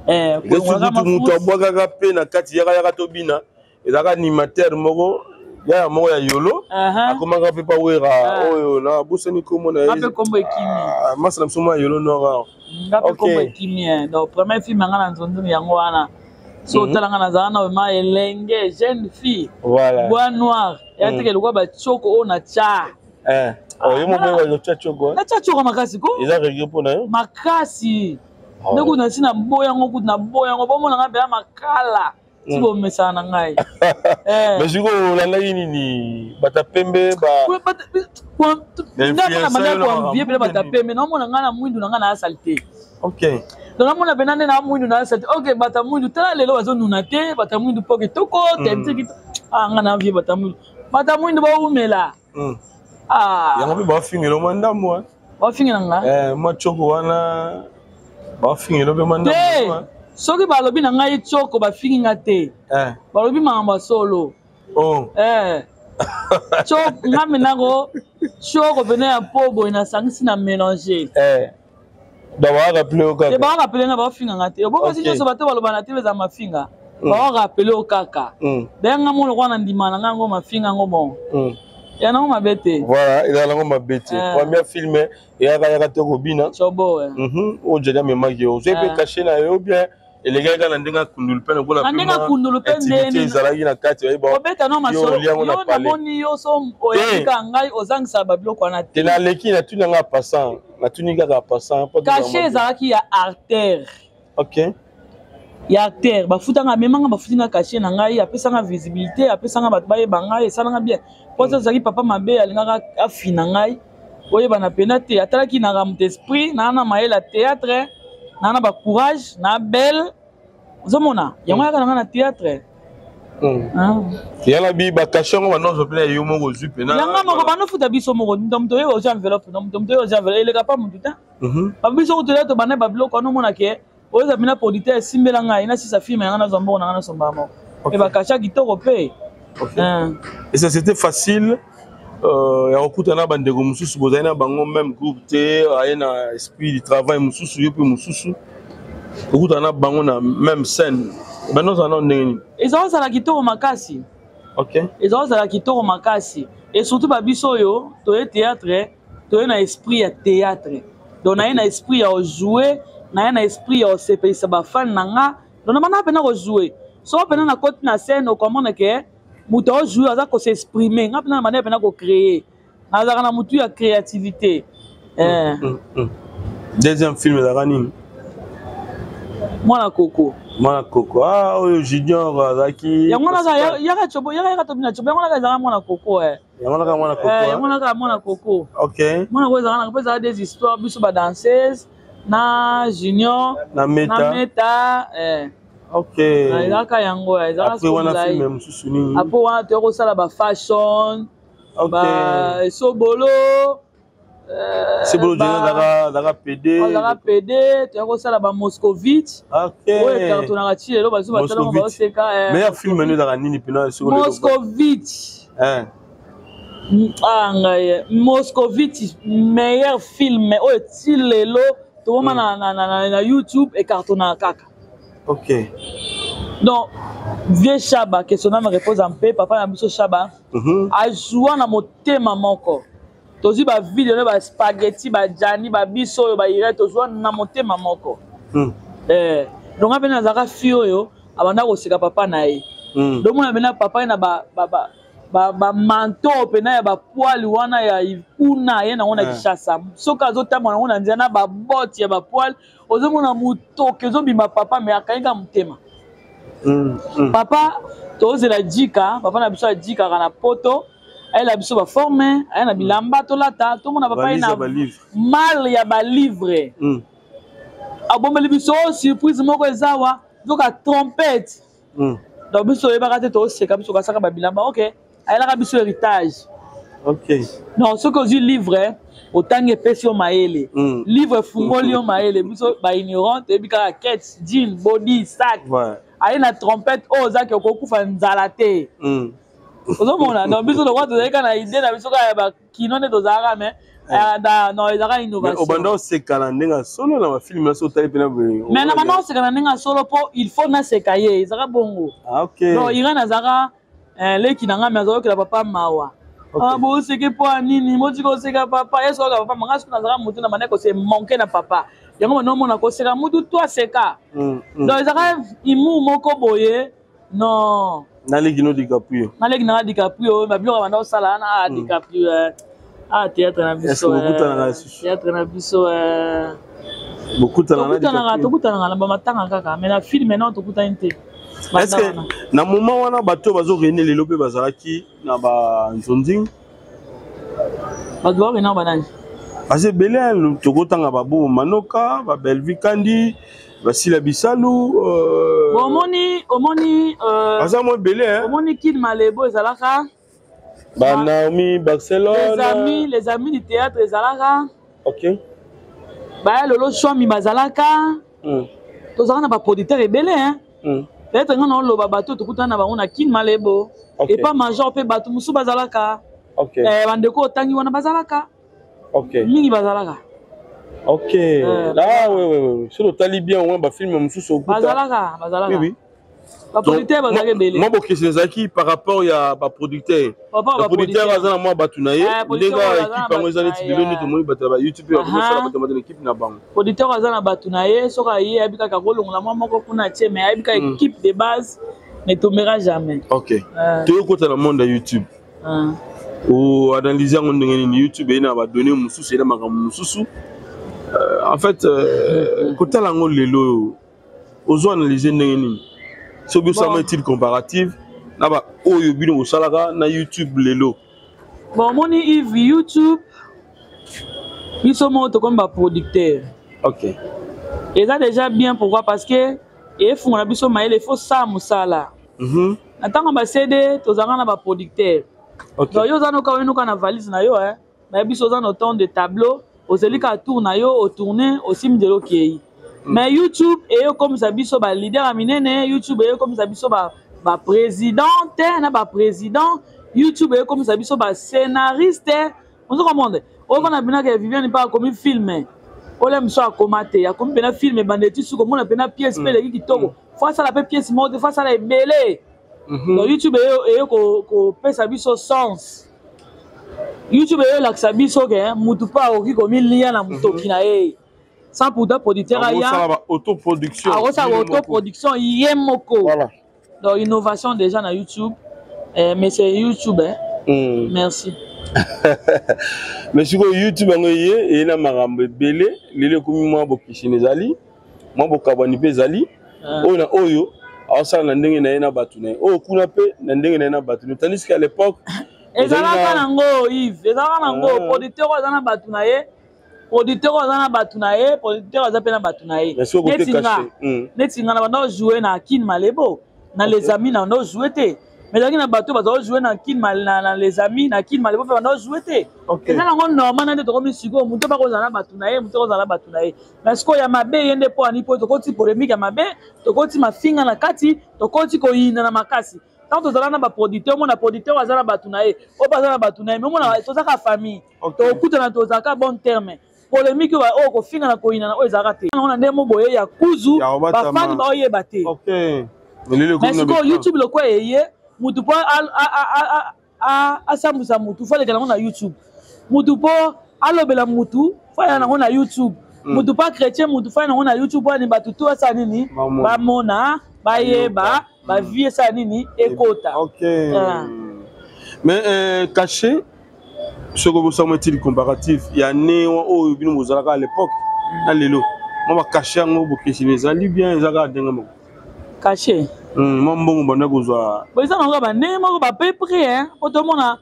Moto abwakaka mpe na kati yaka yaka tobina ezalaka animateur moko, yaya moko ya yolo, akomaka mpe pawera oyo na bosani kombo na ye. Mpe kombo ekimi. Masala biso moko ya yolo noir. Nga mpe kombo ekimi. Donc premier film yanga na nzonzongi yango wana. So otala nga, nazala na vraiment elenge jeune fille. Voilà. Bois noir ya teke lokwa batioko oyo na tya. Yo moko otya tioko? Natya tioko makasi ko. Eza regret mpo na yo? Makasi nde kutu nasi na boyango, kutu na boyango bomonanga mpena makala ti bomesana na ngai. Mais sikoyo olandaki nini? Bata pembe? Ndamana koenvie mpena bata pembe. Naomona ngai na mwindu na ngai na asali te. Donc namona mpena nde na mwindu na asali te. Ok, bata mwindu tala lelo bazonuna te, bata mwindu mpo kitoko te. Ngai na envie bata mwindu, bata mwindu baumela. Yango mpe bafingela mwa ndambo. Bafingela nga? Mwa tioko wana bafingela mpe mwa ndambo. Soki balobi na ngai tioko, bafingi nga te, balobi makambo ya solo. Nga menako tioko pene ya po boye nasangisi na mélange. Donc bawarappeler yo kaka? Bawarappeler nga, bafinga nga te. Obokasi nyonso bato baloba na te eza mafinga, bawarappeler yo kaka. Daye nga mo lokwa na ndima na nga yango, mafinga yango bon, ya nango mabe te. Voilà, ezala nango mabe te. Premier film eyaka yaka te kobina. Cobo. Oyo Jali amemaki yo, ozwi mpe cachet na yo bien, elekaki kaka na ndenge akundulu mpe lokola. Na ndenge akundulu mpe. Ndenge ezalaki na kati. Obeta no masolo yo, namoni yo so oyebi kaka ngai ozangisa babiloko wana te. Naleki, natuni yanga passant, natuni kaka passant. Cachet ezalaki ya artère. Ya acteur bafutanga, amemanga, bafutinga cachet na ngai, apesanga visibilité, apesanga bato bayeba ngai, esalanga bien. Mpo azalaki papa mabe, alingaka afina ngai oyebana pena te. Atalaki naka moto esprit naa na mayele ya théâtre, naa na bacourage na belle, ozomona yango yaka na ngai na théâtre. Yala bi bacachet yango banozwa mpena yo moko ozwi mpena? Yanga moko, banofuta biso moko. Moto oyo ozwi enveloppe, moto oyo ozwi enveloppe, eleka pa motu te. Babiso kutu tobanda babiloko wana, omona ke oyo eza mpena producteur esimbela ngai, nasisa film yanga, nazwa mbongo na ngai, nasombaka moko mpe bacachet kitoko mpe. Et ça, c'était facile ya kokutana na bandeko mosusu bozali na bango même groupe te, aye na esprit du travail mosusu, yo mpe mosusu, kokutana na bango na même scène, bando ozala nao ndenge nini? Ezalozala kitoko makasi. Ezalozala kitoko makasi, et surtout babiso oyo toye théâtre, toye na esprit ya théâtre. Donc naye na esprit ya ojouer, naye na esprit ya osepelisa bafan na nga. Donc na banda mpena kojouer, soko mpena nakoti na scène, okomona ke moto aojouer aza kos'exprimer. Nga mpena na banda mpena kocréer, nazalaka na motu ya créativité. Deuxième film ezalaka nini? Mwana koko. Mwana koko. Ah, oyo Junior azalaki. Yango naka yaka chobo, yaka yaka tobina chobo, yango naka ezalaka mwana koko eh. Yango naka mwana koko. Eh, yango naka mwana koko. OK. Mwana koko ezalaka naka pesa des histoires biso ba danseuse na Junior na Meta. Na Meta eh. OK. Ezalaka yango, eh, ezalaka Après wana film mosusu nini? Après wana toyoko kosala ba fashion. OK. Ba sobolo. Sebolo Junior azalaka PD. Azalaka PD, toya kosala ba Moscovitch. Ok. Oyo ekartonaka ti lelo bazo batalaka baoseka. Meilleur film nini ezalaka nini mpena sikoyo? Moscovitch. Ah ngai Moscovitch meilleur film oyo ti lelo toboma na YouTube ekartonaka kaka. Ok. Donc vieux Shaba, que son âme repose en paix, papa na biso Shaba, ajoua na motema moko. Tozwi bavideo na baspaghetti, bajani, babiso oyo baire, tozwa na motema moko. Donc nga mpe nazalaka fille oyo abanda koseka papa na ye. Domona mpena papa ye na bamanto mpena ya bapoile wana ya kuna ye nango na Kinshasa. Soki azotambola nango na nzela na babote ya bapoile, ozomona motoki ezobima papa, me akangi kaka motema. Papa tozela jika, papa na biso ajikaka na poto, ayela biso baforme, aya na bilamba tolata, tomona papa ye na mal ya balivre. Abombeli biso surprise moko ezawa, zoka trompette. Donc biso oyebaka te, toseka biso kasaka babilamba. Ok, ayelaka biso héritage. Ok. Non, soki ozwi livre otangi epesi yo mayele. Livre efungoli yo mayele. Biso baignorant toyebi kaka kete, jean, body, sac. Aye na trompette oyo ozaki okokufa nzala te. Ozomona, donc biso lokwa tozali kaka na idée na biso kaka ya bakino nde tozalaka, mais non, ezalaka innovation. Obanda oseka na ndenge ya solo na bafilme nyonso otali mpena boye? Mais na banda oseka na ndenge ya solo mpo il faut naseka ye, ezalaka bongo. Ah, ok. Donc Irene azalaka leki na ngai, mais azalokela papa mawa. Ah, boseke mpo ya nini? Botika oseka papa. Ye soka papa manga, soki nazalaka motu na bandaki kose manke na papa yango, banda omona koseka mutu to aseka. Donc ezalaka humour moko boye, non. Naleki no DiCaprio. Naleki nanga DiCaprio, babiloko banda osala wana. Ah, DiCaprio, ah, théâtre na biso, théâtre na biso. Bokutanaka? Tokutanaka na bamatanga kaka, mais na film non, tokutani te. Est ce que na moment wana bato bazo réunir lelo mpe bazalaki na banzonzing? Bato baorena banani? Baza ebele, tokotanga babomo Manoka, babelvi Kandi, basila Bisalu. Omoni, omoni. Baza mwa ebele. Omoni Kin Malebo ezalaka. Banaomi Barcelone. Les amis, les amis du théâtre ezalaka. Ok. Baya lolo Swami bazalaka. Tozalaka na baproducteur ebele, hein. Peut-être nga na oloba bato tokutana na bango na Kin Malebo. Epa major mpe bato mosusu bazalaka. Bandeko otangi wana bazalaka. Mingi bazalaka. Ok. Ah oui oui oui, soki otali bien wana bafilme mosusu. Bazalaka, bazalaka. Oui. Baproducteur bazalaka ebele. Mwa bokeseni ezalaki par rapport ya baproducteur. Baproducteur aza na mwa bato na ye, ndenge équipe yango eza neti lelo nde tomoni bato ya bayoutube bakosala bato bato na équipe na bango. Producteur aza na bato na ye, soki aye ayebi kaka kolongola mwa moko kuna atie, mais ayebi kaka équipe de base ne tombera jamais. Ok, toyokota na monde ya YouTube, oanalyse yango ndenge nini? YouTube eye na badonné mosusu, eye na makambo mosusu. En fait, kotala yango lelo oyo, ozo analyse ndenge nini soki osala étude comparative na baoyo bino bosalaka na YouTube lelo? Bon, omoni Yves, YouTube, biso moko tokomi baproducteur. Eza déjà bien. Pourquoi? Parce que efungola biso mayele, il faut sala mosala. Na ntango bacd tozalaka na baproducteur. Donc yo oza noka oyenuka na valise na yo, bayebi biso oza na autant de tableau, ozeli kaka tour na yo, otourne, osimi nzela, okei. Mais YouTube eyokomisa biso baleader ya minene, YouTube eyokomisa biso baprésidente na baprésident, YouTube eyokomisa biso bascénariste. Ozo comprendre, oyo na binaka ya Viviane mpe akomi film oyo mosu akoma te, akomi mpena film ebanda eti suki, omona mpena pièce mpe eleki kitoko, faut asala mpe pièce moko te, faut asala ebele. Donc YouTube eyo kopesa biso sens, YouTube eyo elakisa biso ke mutu mpe akoki komilia na motoki na ye sans pourtant producteur aya. Autoproduction. Akosala autoproduction ye moko. Donc innovation déjà na YouTube, mais c'est YouTube, hein. Merci. Mais sikoyo YouTube yango eye na makambo ebele lelo, ekomi mwa bokeseni ezali. Mwa bokabwani mpe ezali. Ah. Oyo na oyo aosala na ndenge na ye na bato na ye. Oyo kuna mpe na ndenge na ye na bato na ye. Tandis qu'à l'époque ezalaka nango Yves, ezalaka nango Ah. producteur oyo aza na bato na ye, producteur oyo aza na bato na ye, producteur aza mpe na bato na ye. Mais soki Neti okote nga cachet. Neti nga na banda ojoue na Kin Malebo na Les Amis, na banda ojoue te, mais ezalaki na bato baza ojoue na Kin na Les Amis, na Kin Malebo mpe banda ojoue te. Eza nango normal na nde tokomi sikoyo, moto mpe akozala na bato na ye, moto akozala na bato na ye. Mais sikoyo ya mabe ye nde mpo ani mpo tokoti polémique ya mabe, tokoti mafinga na kati, tokoti koyinda na makasi. Tant tozala na baproducteur, omona producteur aza na bato na ye, oyo mpe aza na bato na ye, mais omona tozaka famille, tokutana, tozalaka bon terme. Polémique oyo oyo kofinga na koyinana oyo ezalaka te. Yango na nde mo boye ya kuzu, Ya kobatama. bafani baoyeba te. Mais lelo ekomi Mais na sikoyo YouTube lokola eye, mutu mpo asambwisa mutu fo aleka nango na YouTube, mutu mpo alobela mutu fo aya nango na YouTube, mutu mpo achrétien mutu fo aya nango na YouTube, po ani bato tu asala nini? Bamona. Bamona, bayeba, bavie esala nini, ekota. Ah. Mais cachet soki bosala étude comparative ya ne oyo bino bozalaka à l'époque na lelo, mwa bacachet yango bokeseni ezali bien, eza kaka ndenge moko? Cachet? Mwa mbongo banda kozwa. Bo eza nango bandenge moko ba peu près, hein, po tomona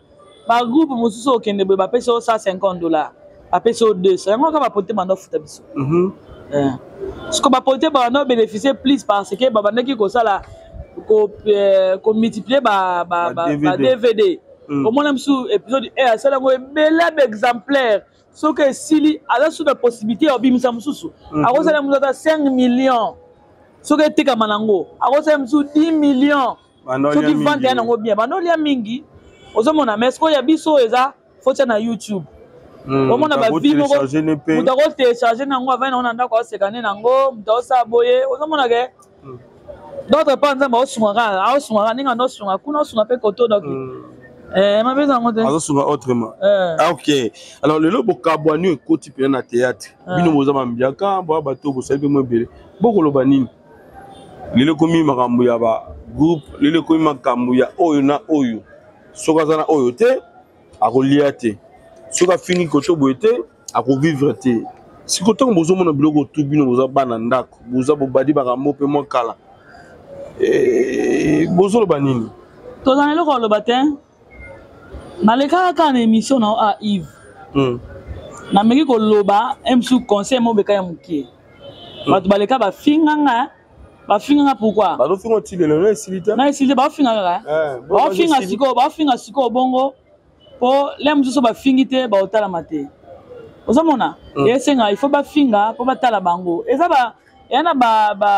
bagroupe mosusu okende boye, bapesi yo 150 $, bapesi yo 200, yango kaka bapote banda ofuta biso. Siko bapote banda obénéficie plus parce que babandaki kosala komultiplie Ba DVD. Ba DVD. Omona mosusu épisode 1 asala yango ebele ya baexemplaire, soki esili aza su na possibilité ya kobimisa mosusu. Akosala mosusu ata 5 millions, soki etekama nango akosala mosusu 10 millions. Banda olia Soki mingi. vente ya nango bien, banda olia mingi, ozomona. Mais sikoyo ya biso oyo eza fotia na YouTube, omona bavi moko Télécharge ne mpe. Moto akotélécharge nango, avandi nango na ndako, aoseka nde nango, moto aosala boye, ozomona ke d'autre part Nzambe aosungaka, aosungaka ndenge ando osunga kuna, osunga mpe koto, donc mabe eza yango te. Azosunga autrement. Eh. Ah, ok, alors lelo bokabwani ekoti mpena na théâtre. Ah. Bino boza bambiaka boya bato bosali mpe mo ebele, bokoloba nini? Lelo ekomi makambo ya bagroupe, lelo ekomi makambo ya oyo na oyo, soki aza na oyo te akolia te, soki afingi koto boye te akovivre te. Siko ntango bozomona biloko tu, bino boza bana ndako, boza bobadi makambo mpe mwa kala, bozoloba nini? Toza na eloko aloba te. Nalekaka kaka na émission na a Yves, nameki koloba msu conseil mobeka ya mokie, bato baleka bafinganga, bafinganga pourquoi? Bazofinga ti lelo, na esili te. Na esili te, baofinga kaka. Baofinga sikoyo, baofinga sikoyo bongo mpo le mosusu bafingi te, baotalama te, ozomona. Esenga il faut bafinga mpo batala bango. Eza ba eya na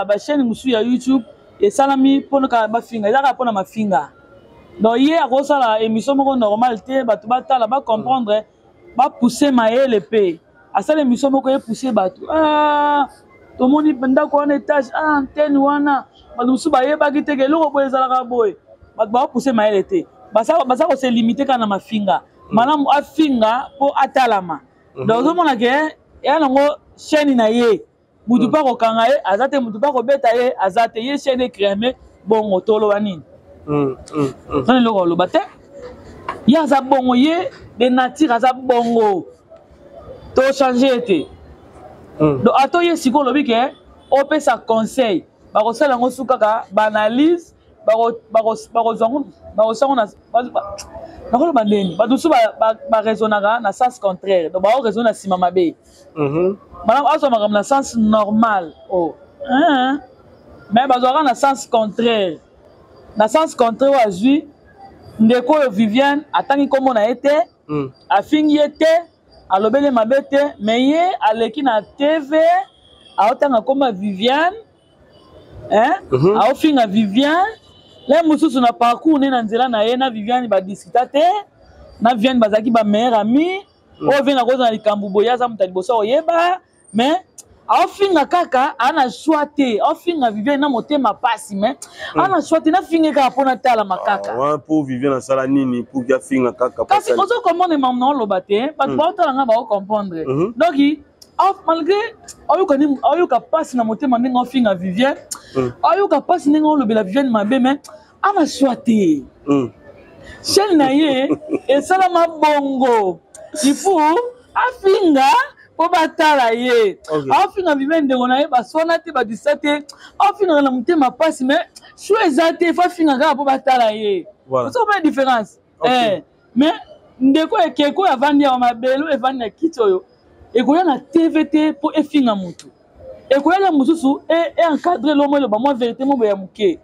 bachaîne mosusu ya YouTube esalami mpona kaka bafinga, eza kaka mpona mafinga. Donc ye akosala émission moko normal te, bato batala, bacomprendre, bapousse mayele mpe asala émission moko epousse bato. Ah, tomoni ndako wana, étage, ah, antenne wana, bato mosusu bayebaki te ke eloko boye ezalaka boye. Bato baopousse mayele te, baza kose limite kaka na mafinga. Malamu afinga mpo atalama. Donc ozomona ke eya nango chaîne na ye, mutu mpe akokanga ye aza te, mutu mpe akobeta ye aza te. Ye chaîne ecréame bongo, toloba nini? Zana eloko aloba te, ye aza bongo, ye de nature aza bongo, tochange ye te. Donc ata ye sikoyo olobi ke opesa conseil, bakosala yango su kaka baanalyse, bakozwa yango, bakosango na nakoloba ndeni. Bato mosusu baraisonnaka na sens contraire, donc baoraisonne na nsima mabe. Malamu azwa makambo na sens normal, oh. Mais bazwaka na sens contraire, na sens contraire oyo azwi ndeko oyo Viviane, atangi nkombo na ye te, afingi ye te, alobeli mabe te, mais ye aleki na TV, aotanga nkombo ya Viviane, hein? Aofinga Viviane. Le mosusu na parcours ne na nzela na ye na Viviane badiscuta te, na Viviane bazalaki bameilleur ami. Oyo vie nakozala likambo boye, aza moto ya liboso akoyeba, mais aofinga kaka, aa na choix te, aofinga Viviane na motema pasi, mais aa na choix te, nafinge kaka mpo natalama kaka. Wana mpo Viviane asala nini pour que afinga kaka? Kasi ozokomprendre mamu na oloba te, bato baotala nga baocomprendre. Donc malgré ayoka nini, ayoka mpasi na motema ndenge aofinga Viviane, ayoka mpasi ndenge aolobela Viviane mabe, mais ana choix te. Chaîne na ye esalama bongo, il faut afinga. Mpo batala ye. Aofinga Viviane ndeko na ye, baswana te, badisa te, aofingaka na motema mpasi, mais choix eza te, faut afinga kaka mpo batala ye. Ozo comprendre différence? Eh, mais ndeko ekeko avandi awa, mabele evandi na kiti oyo ekoya na TV te mpo efinga motu, ekoyala mosusu encadre lomo, eloba mwa vérité mo boye ya moke.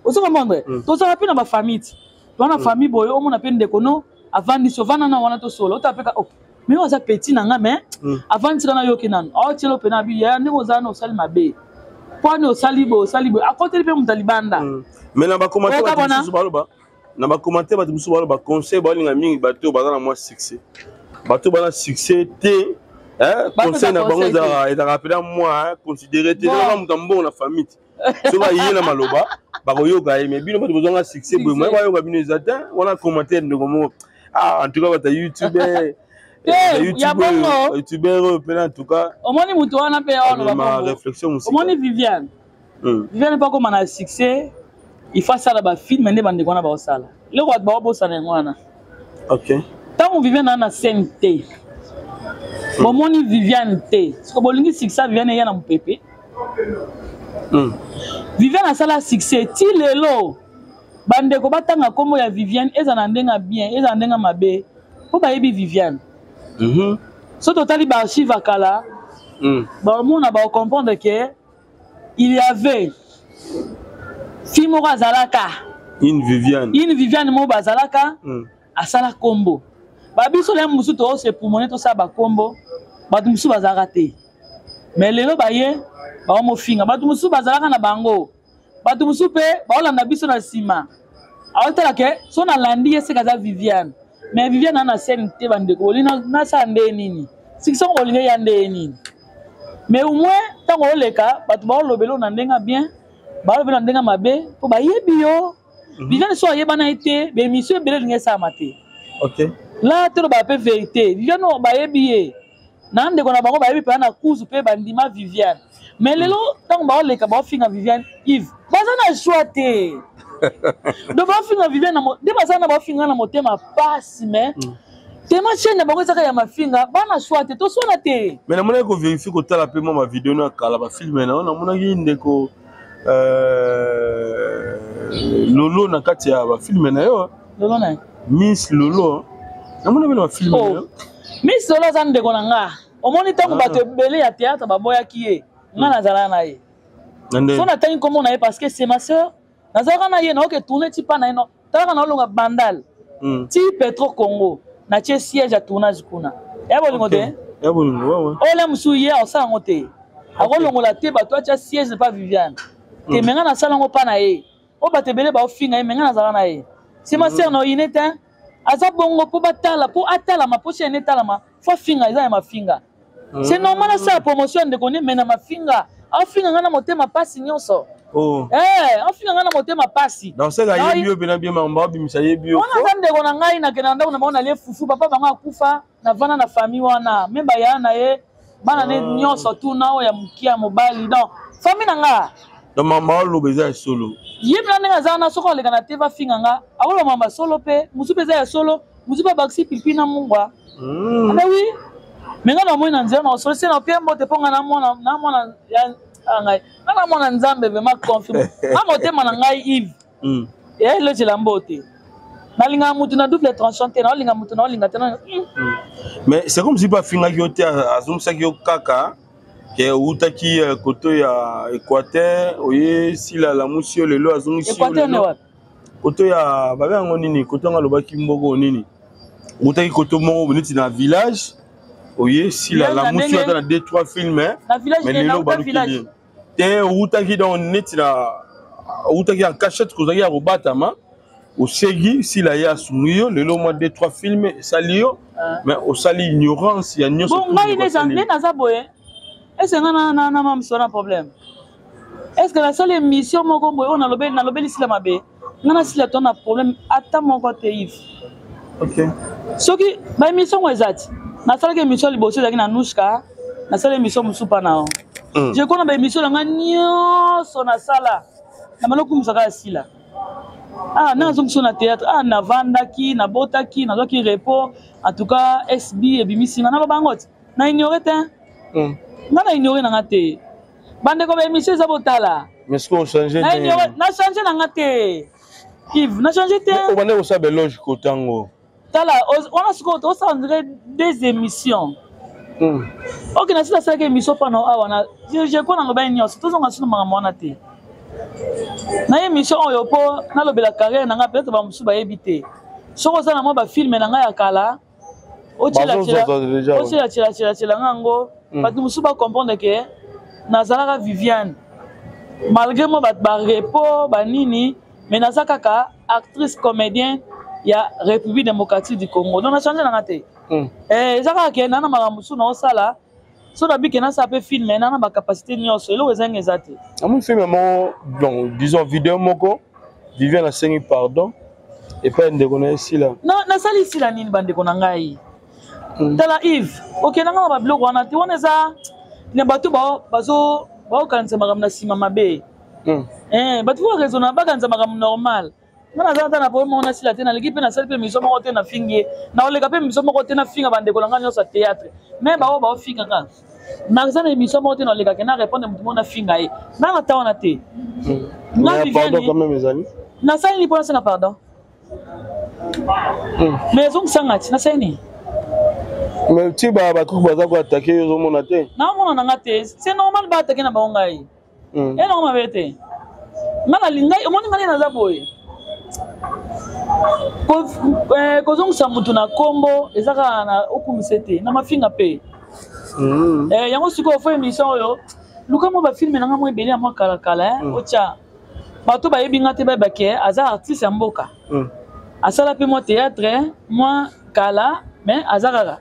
Ozo comprendre? Tozala mpe na bafamille ti toza na famille boye, omona mpe ndeko no avandisi, ovanda na wana, tosola, otala mpe ka oh, mais oyo aza petit na nga, mais avandisi kana, yoki nanu aotiela mpe na bi yaya ndenge oza wana, osali mabe mpo ani osali boye, osali boye, akoteli mpe moto ya libanda. Mais na bacommentaire bato mosusu baloba, na bacommentaire bato mosusu baloba conseil, balinga mingi bato oyo baza na mwa succès, bato oyo baza na succès te, conseil na bango ezalaka mpena mwa considéré te. Ezalaka moto ya mbongo na famille te, soki aye na maloba bakoyoka ye, mais bino bato bozwanga succès boye, moye bayoka bino eza te. Wana commentaire ndeko moko. Ah, en tout cas bato ya YouTube, ya bongo. Youtubeur oyo mpena, en tout cas. Omoni moto wana mpe wana réflexion mosika. Omoni Viviane, Viviane mpo akóma na succès, il faut asala bafilm nde bandeko wana baosala. Eloko bato baobosana yango wana. Ntango Viviane aa na scène te, bomoni Viviane te, siko bolingi succès Viviane eya na mopepe. Viviane asala succès ti lelo, bandeko batanga nkombo ya Viviane, eza na ndenge ya bien, eza na ndenge mabe, mpo bayebi Viviane. So totali baarchive ya kala, baomona, baocomprendre ke il y avait fille moko azalaka une Viviane. Une Viviane moko bazalaka, asala nkombo. Babiso lya mosusu toosepumone, tosala bakombo, bato mosusu bazalaka te, mais lelo baye baomofinga. Bato mosusu bazalaka na bango, bato mosusu mpe baolanda biso na nsima, aotala ke so nalandi ye seka aza Viviane, mais Viviane aa na scène te. Bandeko, bolingi nasala ndenge nini? Siki songo bolingi eya ndenge nini? Mais au moins ntango oleka, bato baolobela na ndenge bien, balobela na ndenge mabe, mpo bayebi yo. Viviane so ayebana ye te, baémission ebele elingi esalama te. La toloba mpe vérité, Viviane oyo bayebi ye na ndeko na bango, bayebi mpenza na kuzu mpe bandima Viviane. Mais lelo ntango baoleka baofinga Viviane, Yves, baza na choix te. Donc baofinga Viviane nde baza na baofinga na motema pasi, mais tema chaîne na bango ezaka ya mafinga, bana choix te, toswana te. Mais namonaki kovérifie, kotala mpe mwa bavideo na kala, bafilm na yo, namonaki ndeko Lolo na kati ya bafilm na yo. Lolo na Miss Lolo, namoni mpe na bafilm na yo. Miss Lolo aza ndeko na nga. Omoni ntango bato ebele ya théâtre baboyaki ye, nga nazalaka na ye. So natangi nkombo na ye parce que c'est ma sœur, nazalaka na ye, naoke tourne ti mpa na ye, no talaka, naolonga Bandal ti Petro Congo, natie siège ya tournage kuna. Ya bolingo te, oyo mosusu ye akosala yango te, akolongola te bato atya siège pa Viviane te. Me nga nasala yango mpa na ye. Oyo bato ebele baofinga ye, me nga nazala na ye, c'est ma sœur. Na oyine te, aza bongo mpo batala, mpo atalama, mpo chaîne etalama, faut afinga, eza ya mafinga, c'est normal. Asala promotion ya ndeko ne, me na mafinga, afinga nga na motema pasi nyonso. Afinga nga na motema pasi. Wana aza ndeko na ngai, nakende na ndako na bango, nalie fufu, papa bango akufa, navanda na famille wana, me baya na ye, bana ne nyonso tuna oyo ya moke ya mobali, donc famille na nga. Donc mama oloba eza ya solo? Ye mpena ndenge aza wana, soki aleka na te, bafinga nga, akoloba mama solo mpe mosu mpe eza ya solo, mosu mpe abakisi pilipili na mungwa. Mais oui, me nga namoni na nzela na osolo se na opie mbote, mpo nga namona namona ya ngai, nga namona Nzambe vraiment confirme nga motema na ngai, Yves. Elotela mbote, nalingaka mutu na double tranchant te, naolinga mutu, naolinga te. Mais c'est comme si mpe afingaki yo te, azongisaki yo kaka ke outaki koto ya Équateur, oye sila lamusi yo lelo, azongisi yo lelo koto ya babe yango nini, koto yango alobaki mboko nini, outaki koto moko neti na village, oye sila lamusi yo ata na 2 3 film, mais lelo balukeli te. Outaki donc neti na outaki en cachette, kozalaki ya kobatama, osegi sila, ye asungi yo lelo mwa 2 3 film esali yo, mais osali ignorance ya nyonso. Bon, ngai nde naza boye, ese nga na mamiso na problème? Est ce que nasali émission moko boye oyo nalobeli sila mabe? Nga nasila to na problème ata moko te, Yves. Soki baémission ngo eza ti nasalaki émission liboso ezalaki na Nushka, nasala émission mosusu mpa na yo. Je kona baémission na nga nyonso nasala na balokumisaka ya sila. Ah, na azongi so na théâtre, ah, navandaki, nabotaki, nazwaki repos. En tout cas, SB ebimisi nga, naloba yango ti na ignore te. Nga na ignore na nga te. Bandeko ba émission eza botala. Mais ce qu'on change Na ignore, na change na nga te. Yves, na change te. Obanda kosala beloge kotango. Tala, wana sikoyo tosala on dirait deux émissions. Ok, nasi nasalaki émission mpana awa na je crois nalobaki nyonso, tozonga sino makambo wana te. Na émission oyo mpo nalobela carrière na ngai, peut-être bamosusu bayebi te. Soki oza na mwa bafilme na ngai ya kala, otiela nga yango, bato mosusu bacomprendre ke nazalaka Viviane malgré moi bato barepo banini, mais naza kaka actrice comédien ya République démocratique du Congo. Donc nachange nanga te. Eza kaka ke naa na makambo mosusu naosala, so nabike nasala mpe filme, naa na bacapacité nyonso, eloko ezangi eza te. Namoni filme moko, donc disons video moko, Viviane asengi pardon epai ya ndeko na ye Sila. Nasali Sila nini, bandeko na ngai? Tala Yves, okendanga na babiloko wana te. Wana eza na bato bazo baokanisa makambo na nsima mabe. Bato fo raisonna, bakanisa makambo normal. Nga naza ata na problème moko nasila te. Naleki mpe nasali mpe émission moko te nafingi ye, naoleka mpe émission moko te nafinga bandeko na ngai nyonso ya théâtre. Mais bao baofingaka, naza na émission moko te nalekake na répondre motu moko nafinga ye, nga na ta wana te. Nga pardon quand même ezali. Nasali nini mpo nasenga pardon? Mais ezongisanga ti nasali nini? Mais ti bakuku baza koattaquer yo, ozomona te? Naomona na nga te, c'est normal baattaquer na bango ngai. Elongo mabe te. Nga nalingai, omoni ngai naza boye, kozongisa motu na nkombo eza kaka na okumisa te na mafinga mpe. Yango sikoyo fo émission oyo, luka mwa bafilme na nga mwa ebele ya mwa kalakala, otya bato bayebi nga te, bayeba ke aza artiste ya mboka, asala mpe mwa théâtre mwa kala, mais aza kaka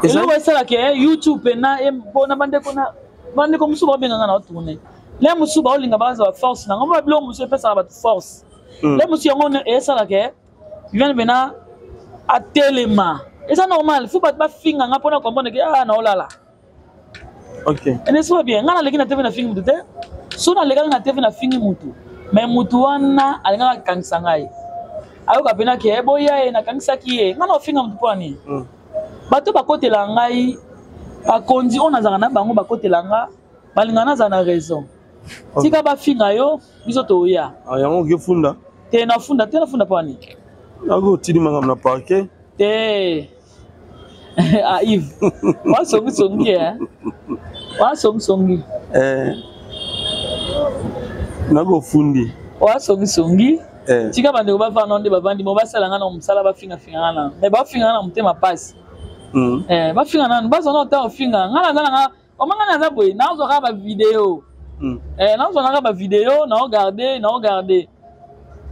eloko esalaka YouTube mpena mpona bandeko na bandeko mosusu baobenga nga na otourne le mosusu, baolinga bazwa force nango mwa biloko mosusu epesaka bato force le mosusu. Yango esalaka Viviane mpena atelema. Eza normal, fo bato bafinga nga mpona comprendre ke ah, naolala. N'est-ce pas bien? Nga naleki na TV, nafingi mutu te. So nalekaki na TV, nafingi mutu, mais mutu wana alingaka akangisa ngai, ayoka mpena ke boya ye nakangisaki ye. Nga na ofinga mutu mpo nini? Bato bakotela ngai, bakonzi oyo nazalaka na bango bakotela nga, balingaka nazala na raison. Tika bafinga yo, biso toya. Yango okefunda? Te, nafunda te. Nafunda mpo nini? Ako otindi makambo na parquet. Te. Ah Yves, wasongisongi, eh? Wasongisongi. Nakofundi. Wasongisongi. Tika bandeko bavanda nde bavandi mo, basala nga na mosala, bafingafinga nga na, mais bafinga nga na motema pasi. Bafinga nanu, bazwa na ota ofinga nga, naza nanga oma. Nga naza boye, nazwa kaka bavideo, nazwa naka bavideo, naogarde, naogarde.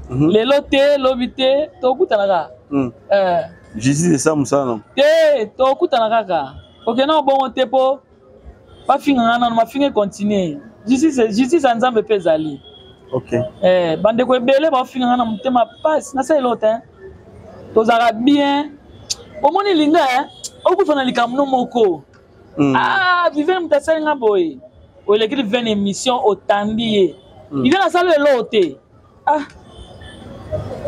Lelo te, lobi te, tokutana kaka. Justice esa mosala na Te, tokutana kaka. Okenda bongo te mpo bafinga nga nano, mafinga econtinue. Justice, justice ya Nzambe mpe ezali. Bandeko ebele baofinga nga na motema pasi, nasala eloko te. Tozalaka bien, omoni linga okufa na likambo no moko. Ah, Viviane, moto asali nga boye, olekeli Viviane émission, otandi ye. Viviane asali eloko te. Ah,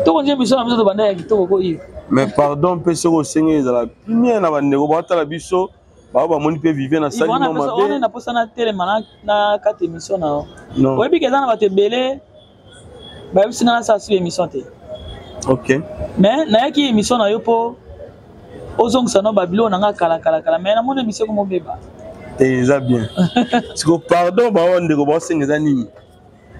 tokonzi émission na biso, tobanda ya kitoko ko Yves. Mais pardon mpe soki osengi, ezala bien na bandeko baotala biso, bao bamoni mpe Viviane asali mwa mabe. Na posa na telema na kati émission na yo. Oyebi ke eza na bato ebele bayebisi nga nasala su émission te. Mais nayaki émission na yo mpo ozongisa no babiloko na nga kala kala kala, mais namoni émission komobeba. Te, eza bien. Siko pardon bao ndeko baosenga eza nini?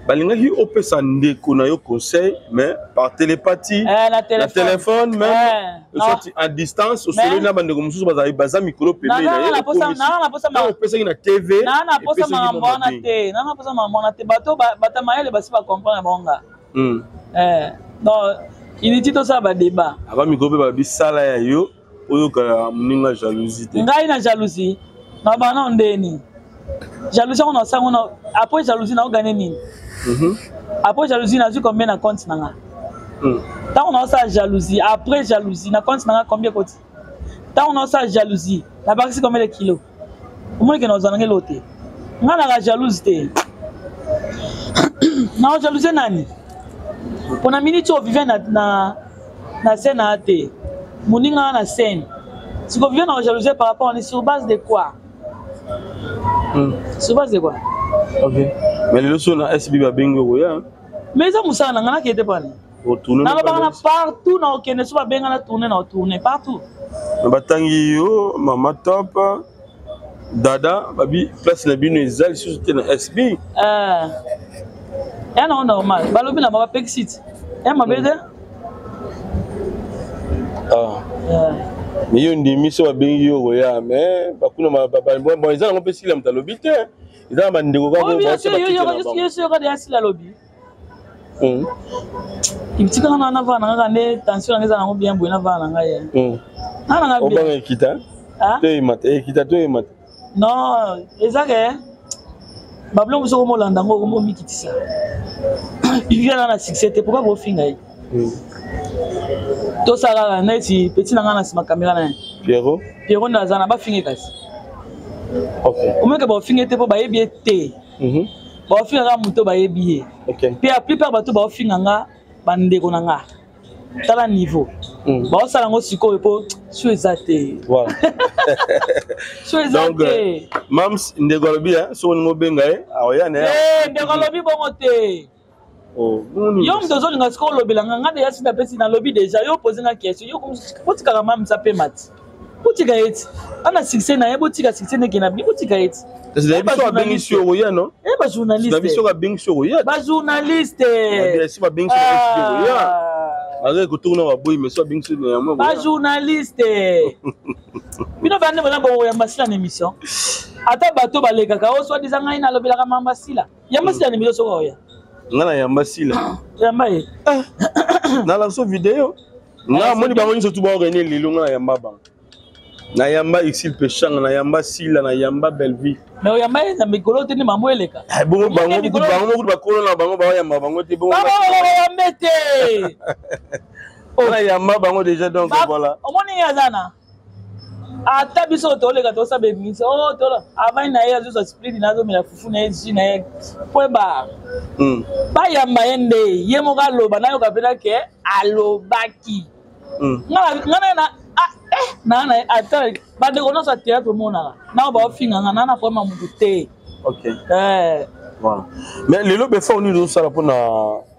Balingaki opesa ndeko na yo conseil, mais par télépathie, na na téléphone même, soit à distance, osololi na bandeko mosusu bazali baza mikolo pembeni na ye, opesaki na TV. Naa na posa makambo wana te, naa na posa makambo wana te. Bato bato mayele basi bacomprendre bango nga. Donc inutile tosala badébat. Aba mikolo mpe babisala ya yo, oyoka moninga jalousie te. Ngai na jalousie na bana ndeni? Jalousie yango nasango na après jalousie naogane nini? Après jalousie nazwi combien na compte na nga? Ntango naosala jalousie, après jalousie na compte na nga combien koti? Ntango naosala jalousie, nabakisi combien de kilo? Omoni ke nazwa nanga eloko te. Nga naka jalouse te. Nao jalouse nani? Mpona minute oyo Viviane na scène aya te, moninga na scène. Siko Viviane nao jalouse par rapport ni sur base de quoi? Souvent c'est quoi? Ok, mais lelo so na SB babengi okoya? Mais eza mosala na ngai, nakende te mpani nalobaka na partout, na okende so babenga na tourne, na otourne partout. Na batangi yo mama top dada, babi place na bino eza lisusu te na SB. Ya nango normal, balobi na bango bapekisi ti ya mabe te. Mais yo ndimi so babengi yo koya, mais bakuna bon, eza nango mpe sila moto alobi te, eza na bandeko. Kaka ya sila alobi itikanga na navana na kaka nde tension nanga eza nango bien boye, navana na ngai na nanga bien. Obanga ekita to emata, ekita to emata? Non, eza ke babiloko mosusu okomolanda yango, okomomikitisa. Viviane na succès te, pourquoi bofinga ye? Tosala kaka neti petit na ngai na nsima kamera na ye. Pierrot. Pierrot nde aza na bafinge, kasi omoke baofinge te mpo bayebi ye te. Baofinga kaka moto bayebi ye. Mpe ya plupart bato baofinga nga, bandeko na nga, tala niveau baosala yango sikoyo mpo so eza te, so eza te. Mams, ndeko alobi soki olingi obenga ye, aoya na ye. Ndeko alobi bongo te. Yo moto ozolinga sikoyo olobela nga, nga deja si napesi, nalobi deja. Yo pose nga question, yo botikaka mamisa pema ti, botika ye ti ana succès na ye, botika succès ndeke na bi, botika ye ti. Biso abengisi yo koya, no? Bajournaliste, biso abengisi yo koya. Bajournaliste. Si babengisi yo koya, azali kotourna baboyi, mais so abengisi yo yango. Bajournaliste, bino bande boza bokoyamba sila na émission, ata bato balekaka o soi-disant ngai nalobelaka mamba sila, yamba sila na émission soki oya. Nga na yamba sila. Yamba ye. Nalakisa video, nga amoni bango nyonso tu baorenie lelo. Nga na yamba bango, nayamba Exil Peshanga, nayamba Sila, nayamba Bellevie. Mais oyamba ye na mikolo te nde mambo eleka. Bongo bango bango kutu bakolo na bango baoyamba bango te. Bongo bayambe te. Nayamba bango déjà, donc voilà. Omoni ye aza na ata biso toleka, tosala émission avant na ye, azozwa split na azomela fufu na ye, jus na ye po ba bayamba ye nde ye moko aloba, nayoka mpena ke alobaki nga na naa na ata bandeko nyonso ya théâtre omonaka nao baofinga nga, naa na problème ya motu te. Ok, voilà. Mais lelo befa nini ozosala mpona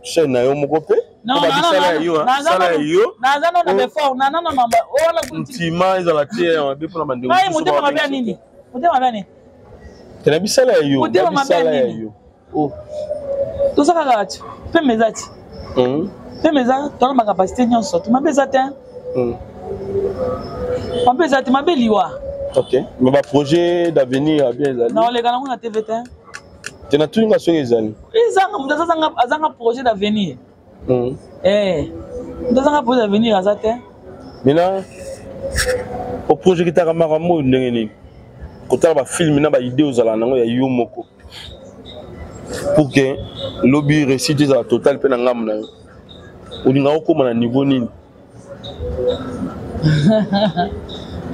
chaîne na yo moko mpe? Bisala ya yo, sala ya yo. Naza nano befort, nanano mamba wana. Ntima ezala te ya mabe mpona bandeko. Ngai motema mabe ya nini? Motema mabe ya nini? Te, na bisala ya yo. Motema mabe ya bisala ya nini? yo. Toza kaka ti pembe eza ti pembe eza, tona bacapacité nyonso te, mabe eza te, mabe eza te, mabe liwa. Ok, mais baprojet d'avenir ya bien ezali? Naoleka nango na TV te. Te, natuni nga soki ezali. Ezanga moto azanga projet d'avenir. Moto azanga projet d'avenir aza te. Maintenant, oprojetaka makambo oyo ndenge nini? Kotala bafilme na baidée ozala nango ya yo moko pour que lobi réussite ezala totale mpe na ngambo na yo, olingaka okóma na niveau nini?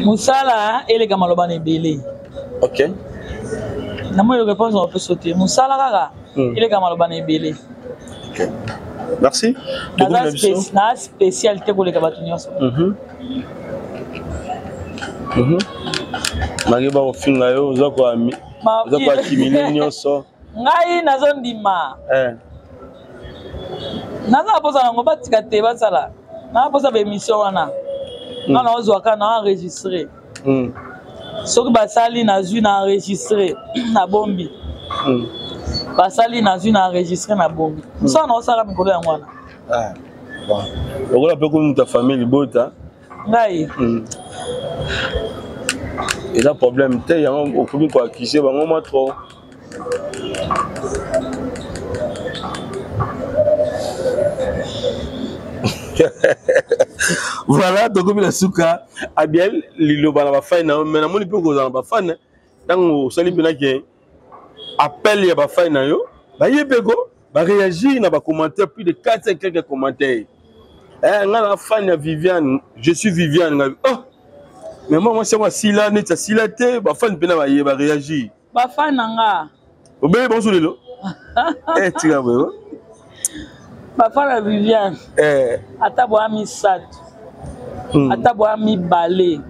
Mosala eleka maloba na ebele. Namoni réponse na opesa te, mosala kaka eleka maloba na ebele. Ok, merci. Tokomi na biso. Na spécial te koleka bato nyonso. Mange bakofinga yo, oza koaccumuler nyonso. Ngai nazondima, naza na mposa nango, batika te, basala naa mposa baémission wana, nga naozwaka na enregistre. Soki basali, nazwi na enregistre, nabombi. Basali, nazwi na enregistre, nabombi. Mosala naosala mikolo yango wana. Lokola mpe komi moto ya famille libota. Ngai. Eza problème te, yango okomi koaccuse bango mwa trop. Voilà, tokomi na suka. Abiel, liloba na bafani na yo, mais namoni mpe kozala na bafani ntango osali mpena ke appel ya bafani na yo, baye mpe ko baréagir na bacommentaire, plus de 400 quelques commentaires. Eh, nga na fan ya Viviane, je suis Viviane. Nga oh, mais moi mwasi yango asila neti asila te, bafani mpena baye baréagir. Bafani na nga. Obeli bonso lelo. Eh, tika boye. Bafani ya Viviane, ata boya misato, ata boya mibale,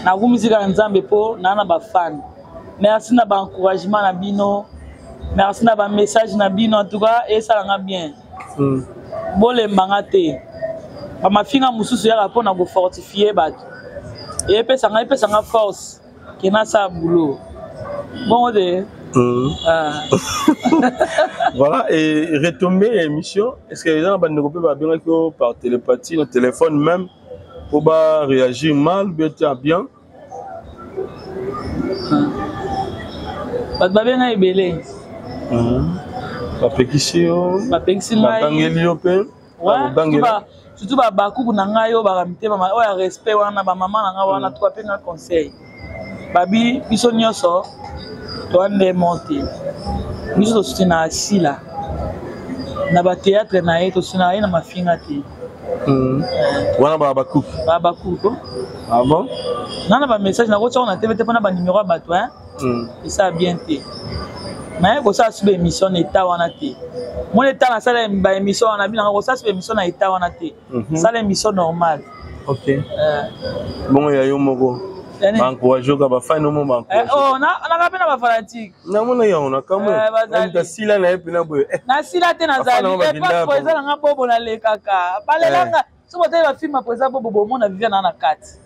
nakumisi kaka Nzambe mpo naa na bafani. Merci na ba encouragement na bino. Merci na ba message na bino. En tout cas, esalanga bien. Bolemba nga te. Ba mafinga mosusu yaka mpona kofortifie bato. Epesanga epesanga force ke nasala boulot. Bongo te. Ah. Voilà, et retombée émission, est-ce que les gens bandeko pe babengaki yo par télépathie, na téléphone même, pour ba réagir mal, bien bien? Bato babenga ebele. Bapekisi yo? Bapekisi ngai. Bagangeli yo mpe? Surtout babakuku na ngai oyo baka mitema oyo ya respect wana, bamama na ngai wana, to bapenga conseil babi biso nyonso toa nde mo te. Biso tosuti na asila na batéâtre na ye, tosuti na ye na mafinga te. Wana baka bakuku? Baka bakuku. Ah bon? Nga na bamessage nakotiako na tv te mpona banumero ya bato esala bien te. Naye kosala su baémission na état wana te. Moni état nasala baémission wana, binanga kosala su baémission na état wana te. Sala émission normale. Ok, bongo ya yo moko baencourage oka bafani omo? Baencourage naka mpe na bafanatique. Namona yango nakamwe, asila na ye mpena boye. Nasila te, nazali eza nanga bobo, nalekaka balelanga. So botali bafilme apo eza bobo, bomona Viviane na na kati.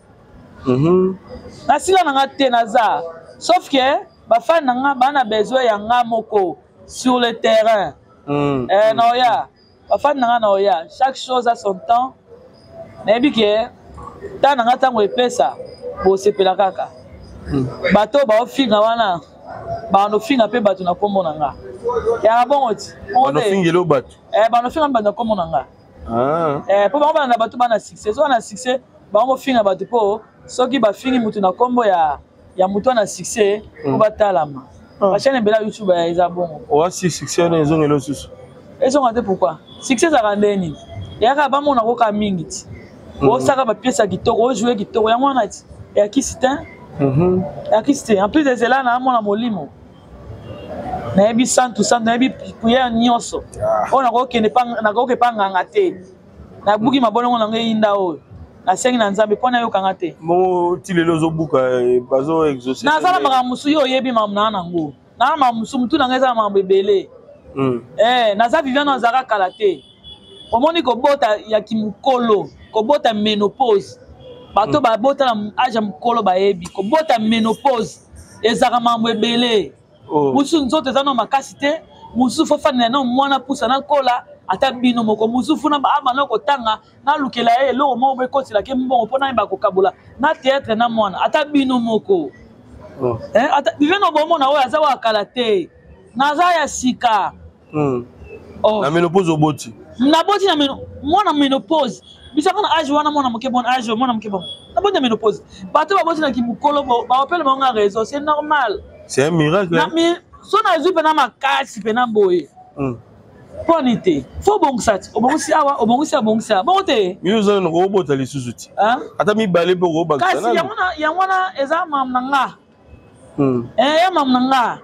Nasila nanga te, naza, sauf que bafani na nga baa na besoin ya nga moko sur le terrain. Na oya bafani na nga na oya, chaque chose a son temps. Nayebi ke ntango na nga, ntango epesa, bosepela kaka. Bato oyo baofinga wana, banofinga mpe bato na nkombo na nga yaka bongo ti. Banofingeli bato? Banofinga mpe bato na nkombo na nga mpo bango bana na bato bana succès. So wana succès, bango mofinga bato mpo soki bafingi motu na nkombo ya motu wana succès mpo batalama. Bachaîne ebele ya YouTube eza bongo. Oasi succès wana ezongela osusu? Ezonga te. Pourquoi? Succès ezalaka nde nini? Eyaka bamona koka mingi ti osaka bapièce ya kitoko, ojoue kitoko, yango wana ti eyakisi te, eyakisi te. En plus ezela na amona molimo, nayebi santu santu, nayebi prière nyonso oyo nakokende, nakoke pa nganga te. Nabuki mabolongo nango eyinda oyo nasengi na Nzambe mpo nayokanga te. Bongo ti lelo ozobuka, bazo exauce? Naza na makambo mosusu, yo oyebi makambo naa nango, naa na makambo mosusu, motu nanga eza na makambo ebele. Naza Viviane, azalaka kala te. Omoni kobota ya kimokolo, kobota ménopause, bato babota na age ya mokolo bayebi kobota ménopause ezalaka makambo ebele. Mosusu nzoto eza no makasi te, mosusu fo fandela no mwana pusa nakola, ata bino moko, mosusu funa abanda kotanga, nalukela ye eloko moko bo ekotelaki mbongo mpo nayeba kokabola na théâtre na mwana, ata bino moko. Ata Viviane bomona oyo aza oyo akala te, naza ya sika. Oh. Na ménopause oboti? Naboti na meno, mwana ménopause. Biso kaka na age wana, mwana moke bon age, mwana moke bon. Naboti na ménopause. Bato baboti na kimokolo baopele bango nga raison, c'est normal. C'est un miracle. Na mi so nazwi mpena makasi mpena boye. Mponi te fo obongisa ti obongisi awa, obongisi, obongisi awa, bongo te. Yo oza nano koobota lisusu ti ata mibale mpe okobakisa. Kasi yango wana eza mamu na nga. Ya mamu na nga,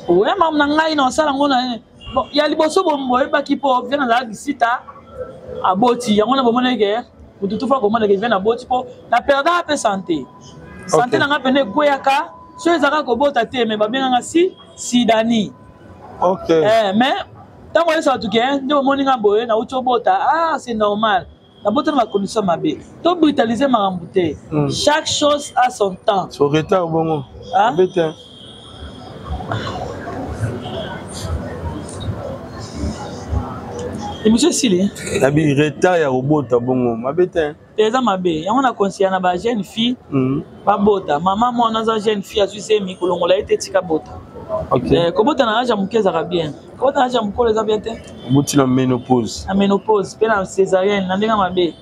oya mamu na ngai na osala yango na bon, ya liboso boyebaki mpo vie nazalaki sita aboti yango na bomonaki ke motu tufa komonaki vie naboti mpo na perdaka mpe santé, santé na nga pene ekweyaka. So ezalaka kobota te, me babenganga si sidani. Mais ntango oyesa bato ke nde bomoni nga boye, nauti obota, ah, c'est normal, nabota na bacondition mabe. To brutaliser makambo te. Chaque chose a son temps. So retard bongo mabe te? Émission esili. Nabi retard ya kobota bongo mabe te? Te, eza mabe. Yango na conseilla na ba jeune fille babota. Mama mwana aza jeune fille, azwi zemi, kolongola ye te, tika bota. Kobota na age ya moke ezalaka bien, kobota na age ya mokolo eza bien te. Oboti na ménopause? Na ménopause mpe na césarienne na ndenge mabe.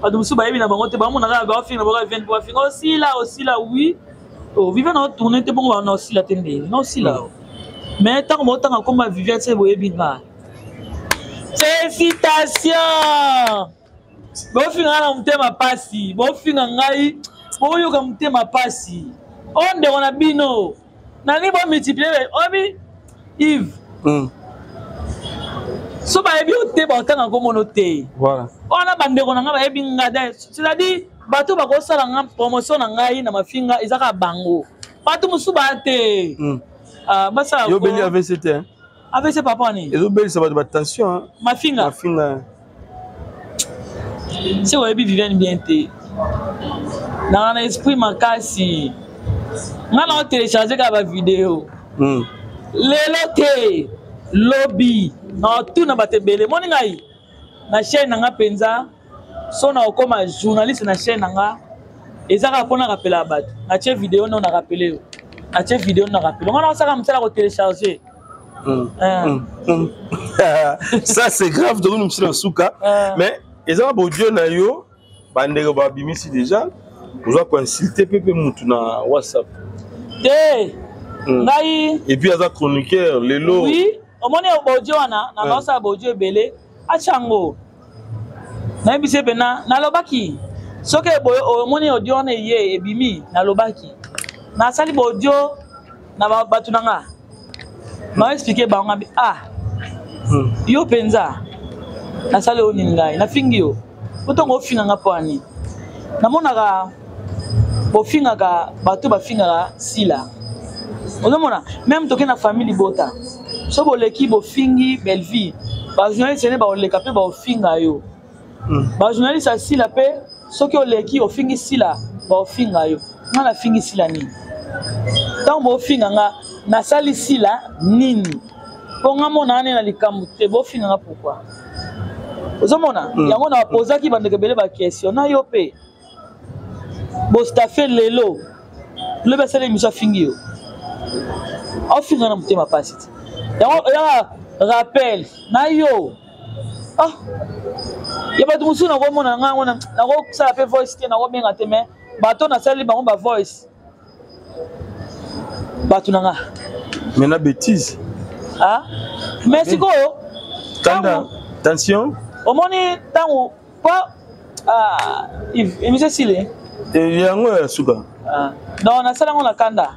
Bato mosusu bayebi na bango te, bamona kaka baofinga bango event, bafinga osila, osila. Oui, vive na otourne te bongo na osila te, ndenge na osila. Mais ntango baotanga komba Viviane se boyebi nga, félicitation. Bofinga nga na motema pasi, bofinga ngai, boyoka motema pasi. Oyo ndeko na bino nani bomultiplie obi Yves. So bayebi yo te, baotanga komono te. Wana bandeko na ngai bayebi nga, c'est-à-dire bato bakosala nga promotion na ngai na mafinga eza kaka bango. Bato mosusu baya te. Ah, basala Yo obeli AVC te? AVC papa nini? Ezobelisa bato batension. Mafinga. Mafinga. Se oyebi Viviane bien te, nanga na esprit makasi. Nga na otélécharge kaka bavideo. Lelo te, lobi na otuna bato ebele. Moni ngai na chaîne na nga mpenza, so na okóma journaliste na chaîne na nga, eza kaka mpona rapela bato. Natie video no na rapele yo, natie video no na rapele nga, naosaka mosala kotélécharge. Ça c'est grave. Tokomi mosusu na suka, mais eza na baaudio na yo, bandeko babimisi déjà, oza koinsulte mpe mutu na WhatsApp. Te, ngai. Et puis aza chroniqueur lelo. Oui, omoni baaudio wana na baosala baaudio ebele, atya yango, nayebisi ye mpena. Nalobaki soki boye, omoni audio wana eye ebimi, nalobaki nasali baaudio na bato na nga, naexpliquer bango ngabi: "Ah, yo mpenza nasali oyo nini? Ngai nafingi yo otongo ofinga nga mpo ani?" Namonaka bofingaka bato, bafingaka Sila. Ozomona même toke na famille libota, so boleki bofingi Bellevie, bajournaliste ne baoleka mpe baofinga yo. Bajournaliste ya Sila mpe, soki oleki ofingi Sila, baofinga yo. Nga nafingi Sila nini? Ntango bofinga nga, nasali Sila nini? Mpo nga mona ane na likambo te, bofinga nga pourquoi? Ozomona yango na bapozaki bandeko ebele baquestion na yo mpe bostafe. Lelo lobi asali émission, afingi yo, aofinga na motema pasi te. Yango eyaka rappel na yo. Ah, ya bato mosusu nakomona ngai yango, nakosala mpe voice te, nakobenga te, mais bato nasaleli bango bavoice, bato na nga. Mais na bêtise. Ah, mais sikoyo Kanda, tension. Omoni ntango po, ah, émission esili. Yango ya suka. Ah. Donc nasala yango na kanda,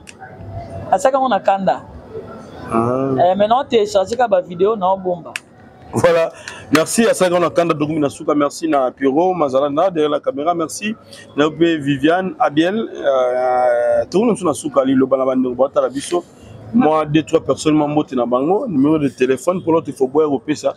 nasalaki yango na kanda. Ah. Eh, mais nao télécharge kaka bavideo, naobomba. Voilà, merci à Sagan Kanda Dogumi Nasuka, merci na Pierrot Mazalana derrière la caméra, merci na pe Viviane Abiel, tout le monde Nasuka liloba na bande bata la biso. Moi deux trois personnes m'a mbote na bango, numéro de téléphone pour l'autre il faut boire au pesa.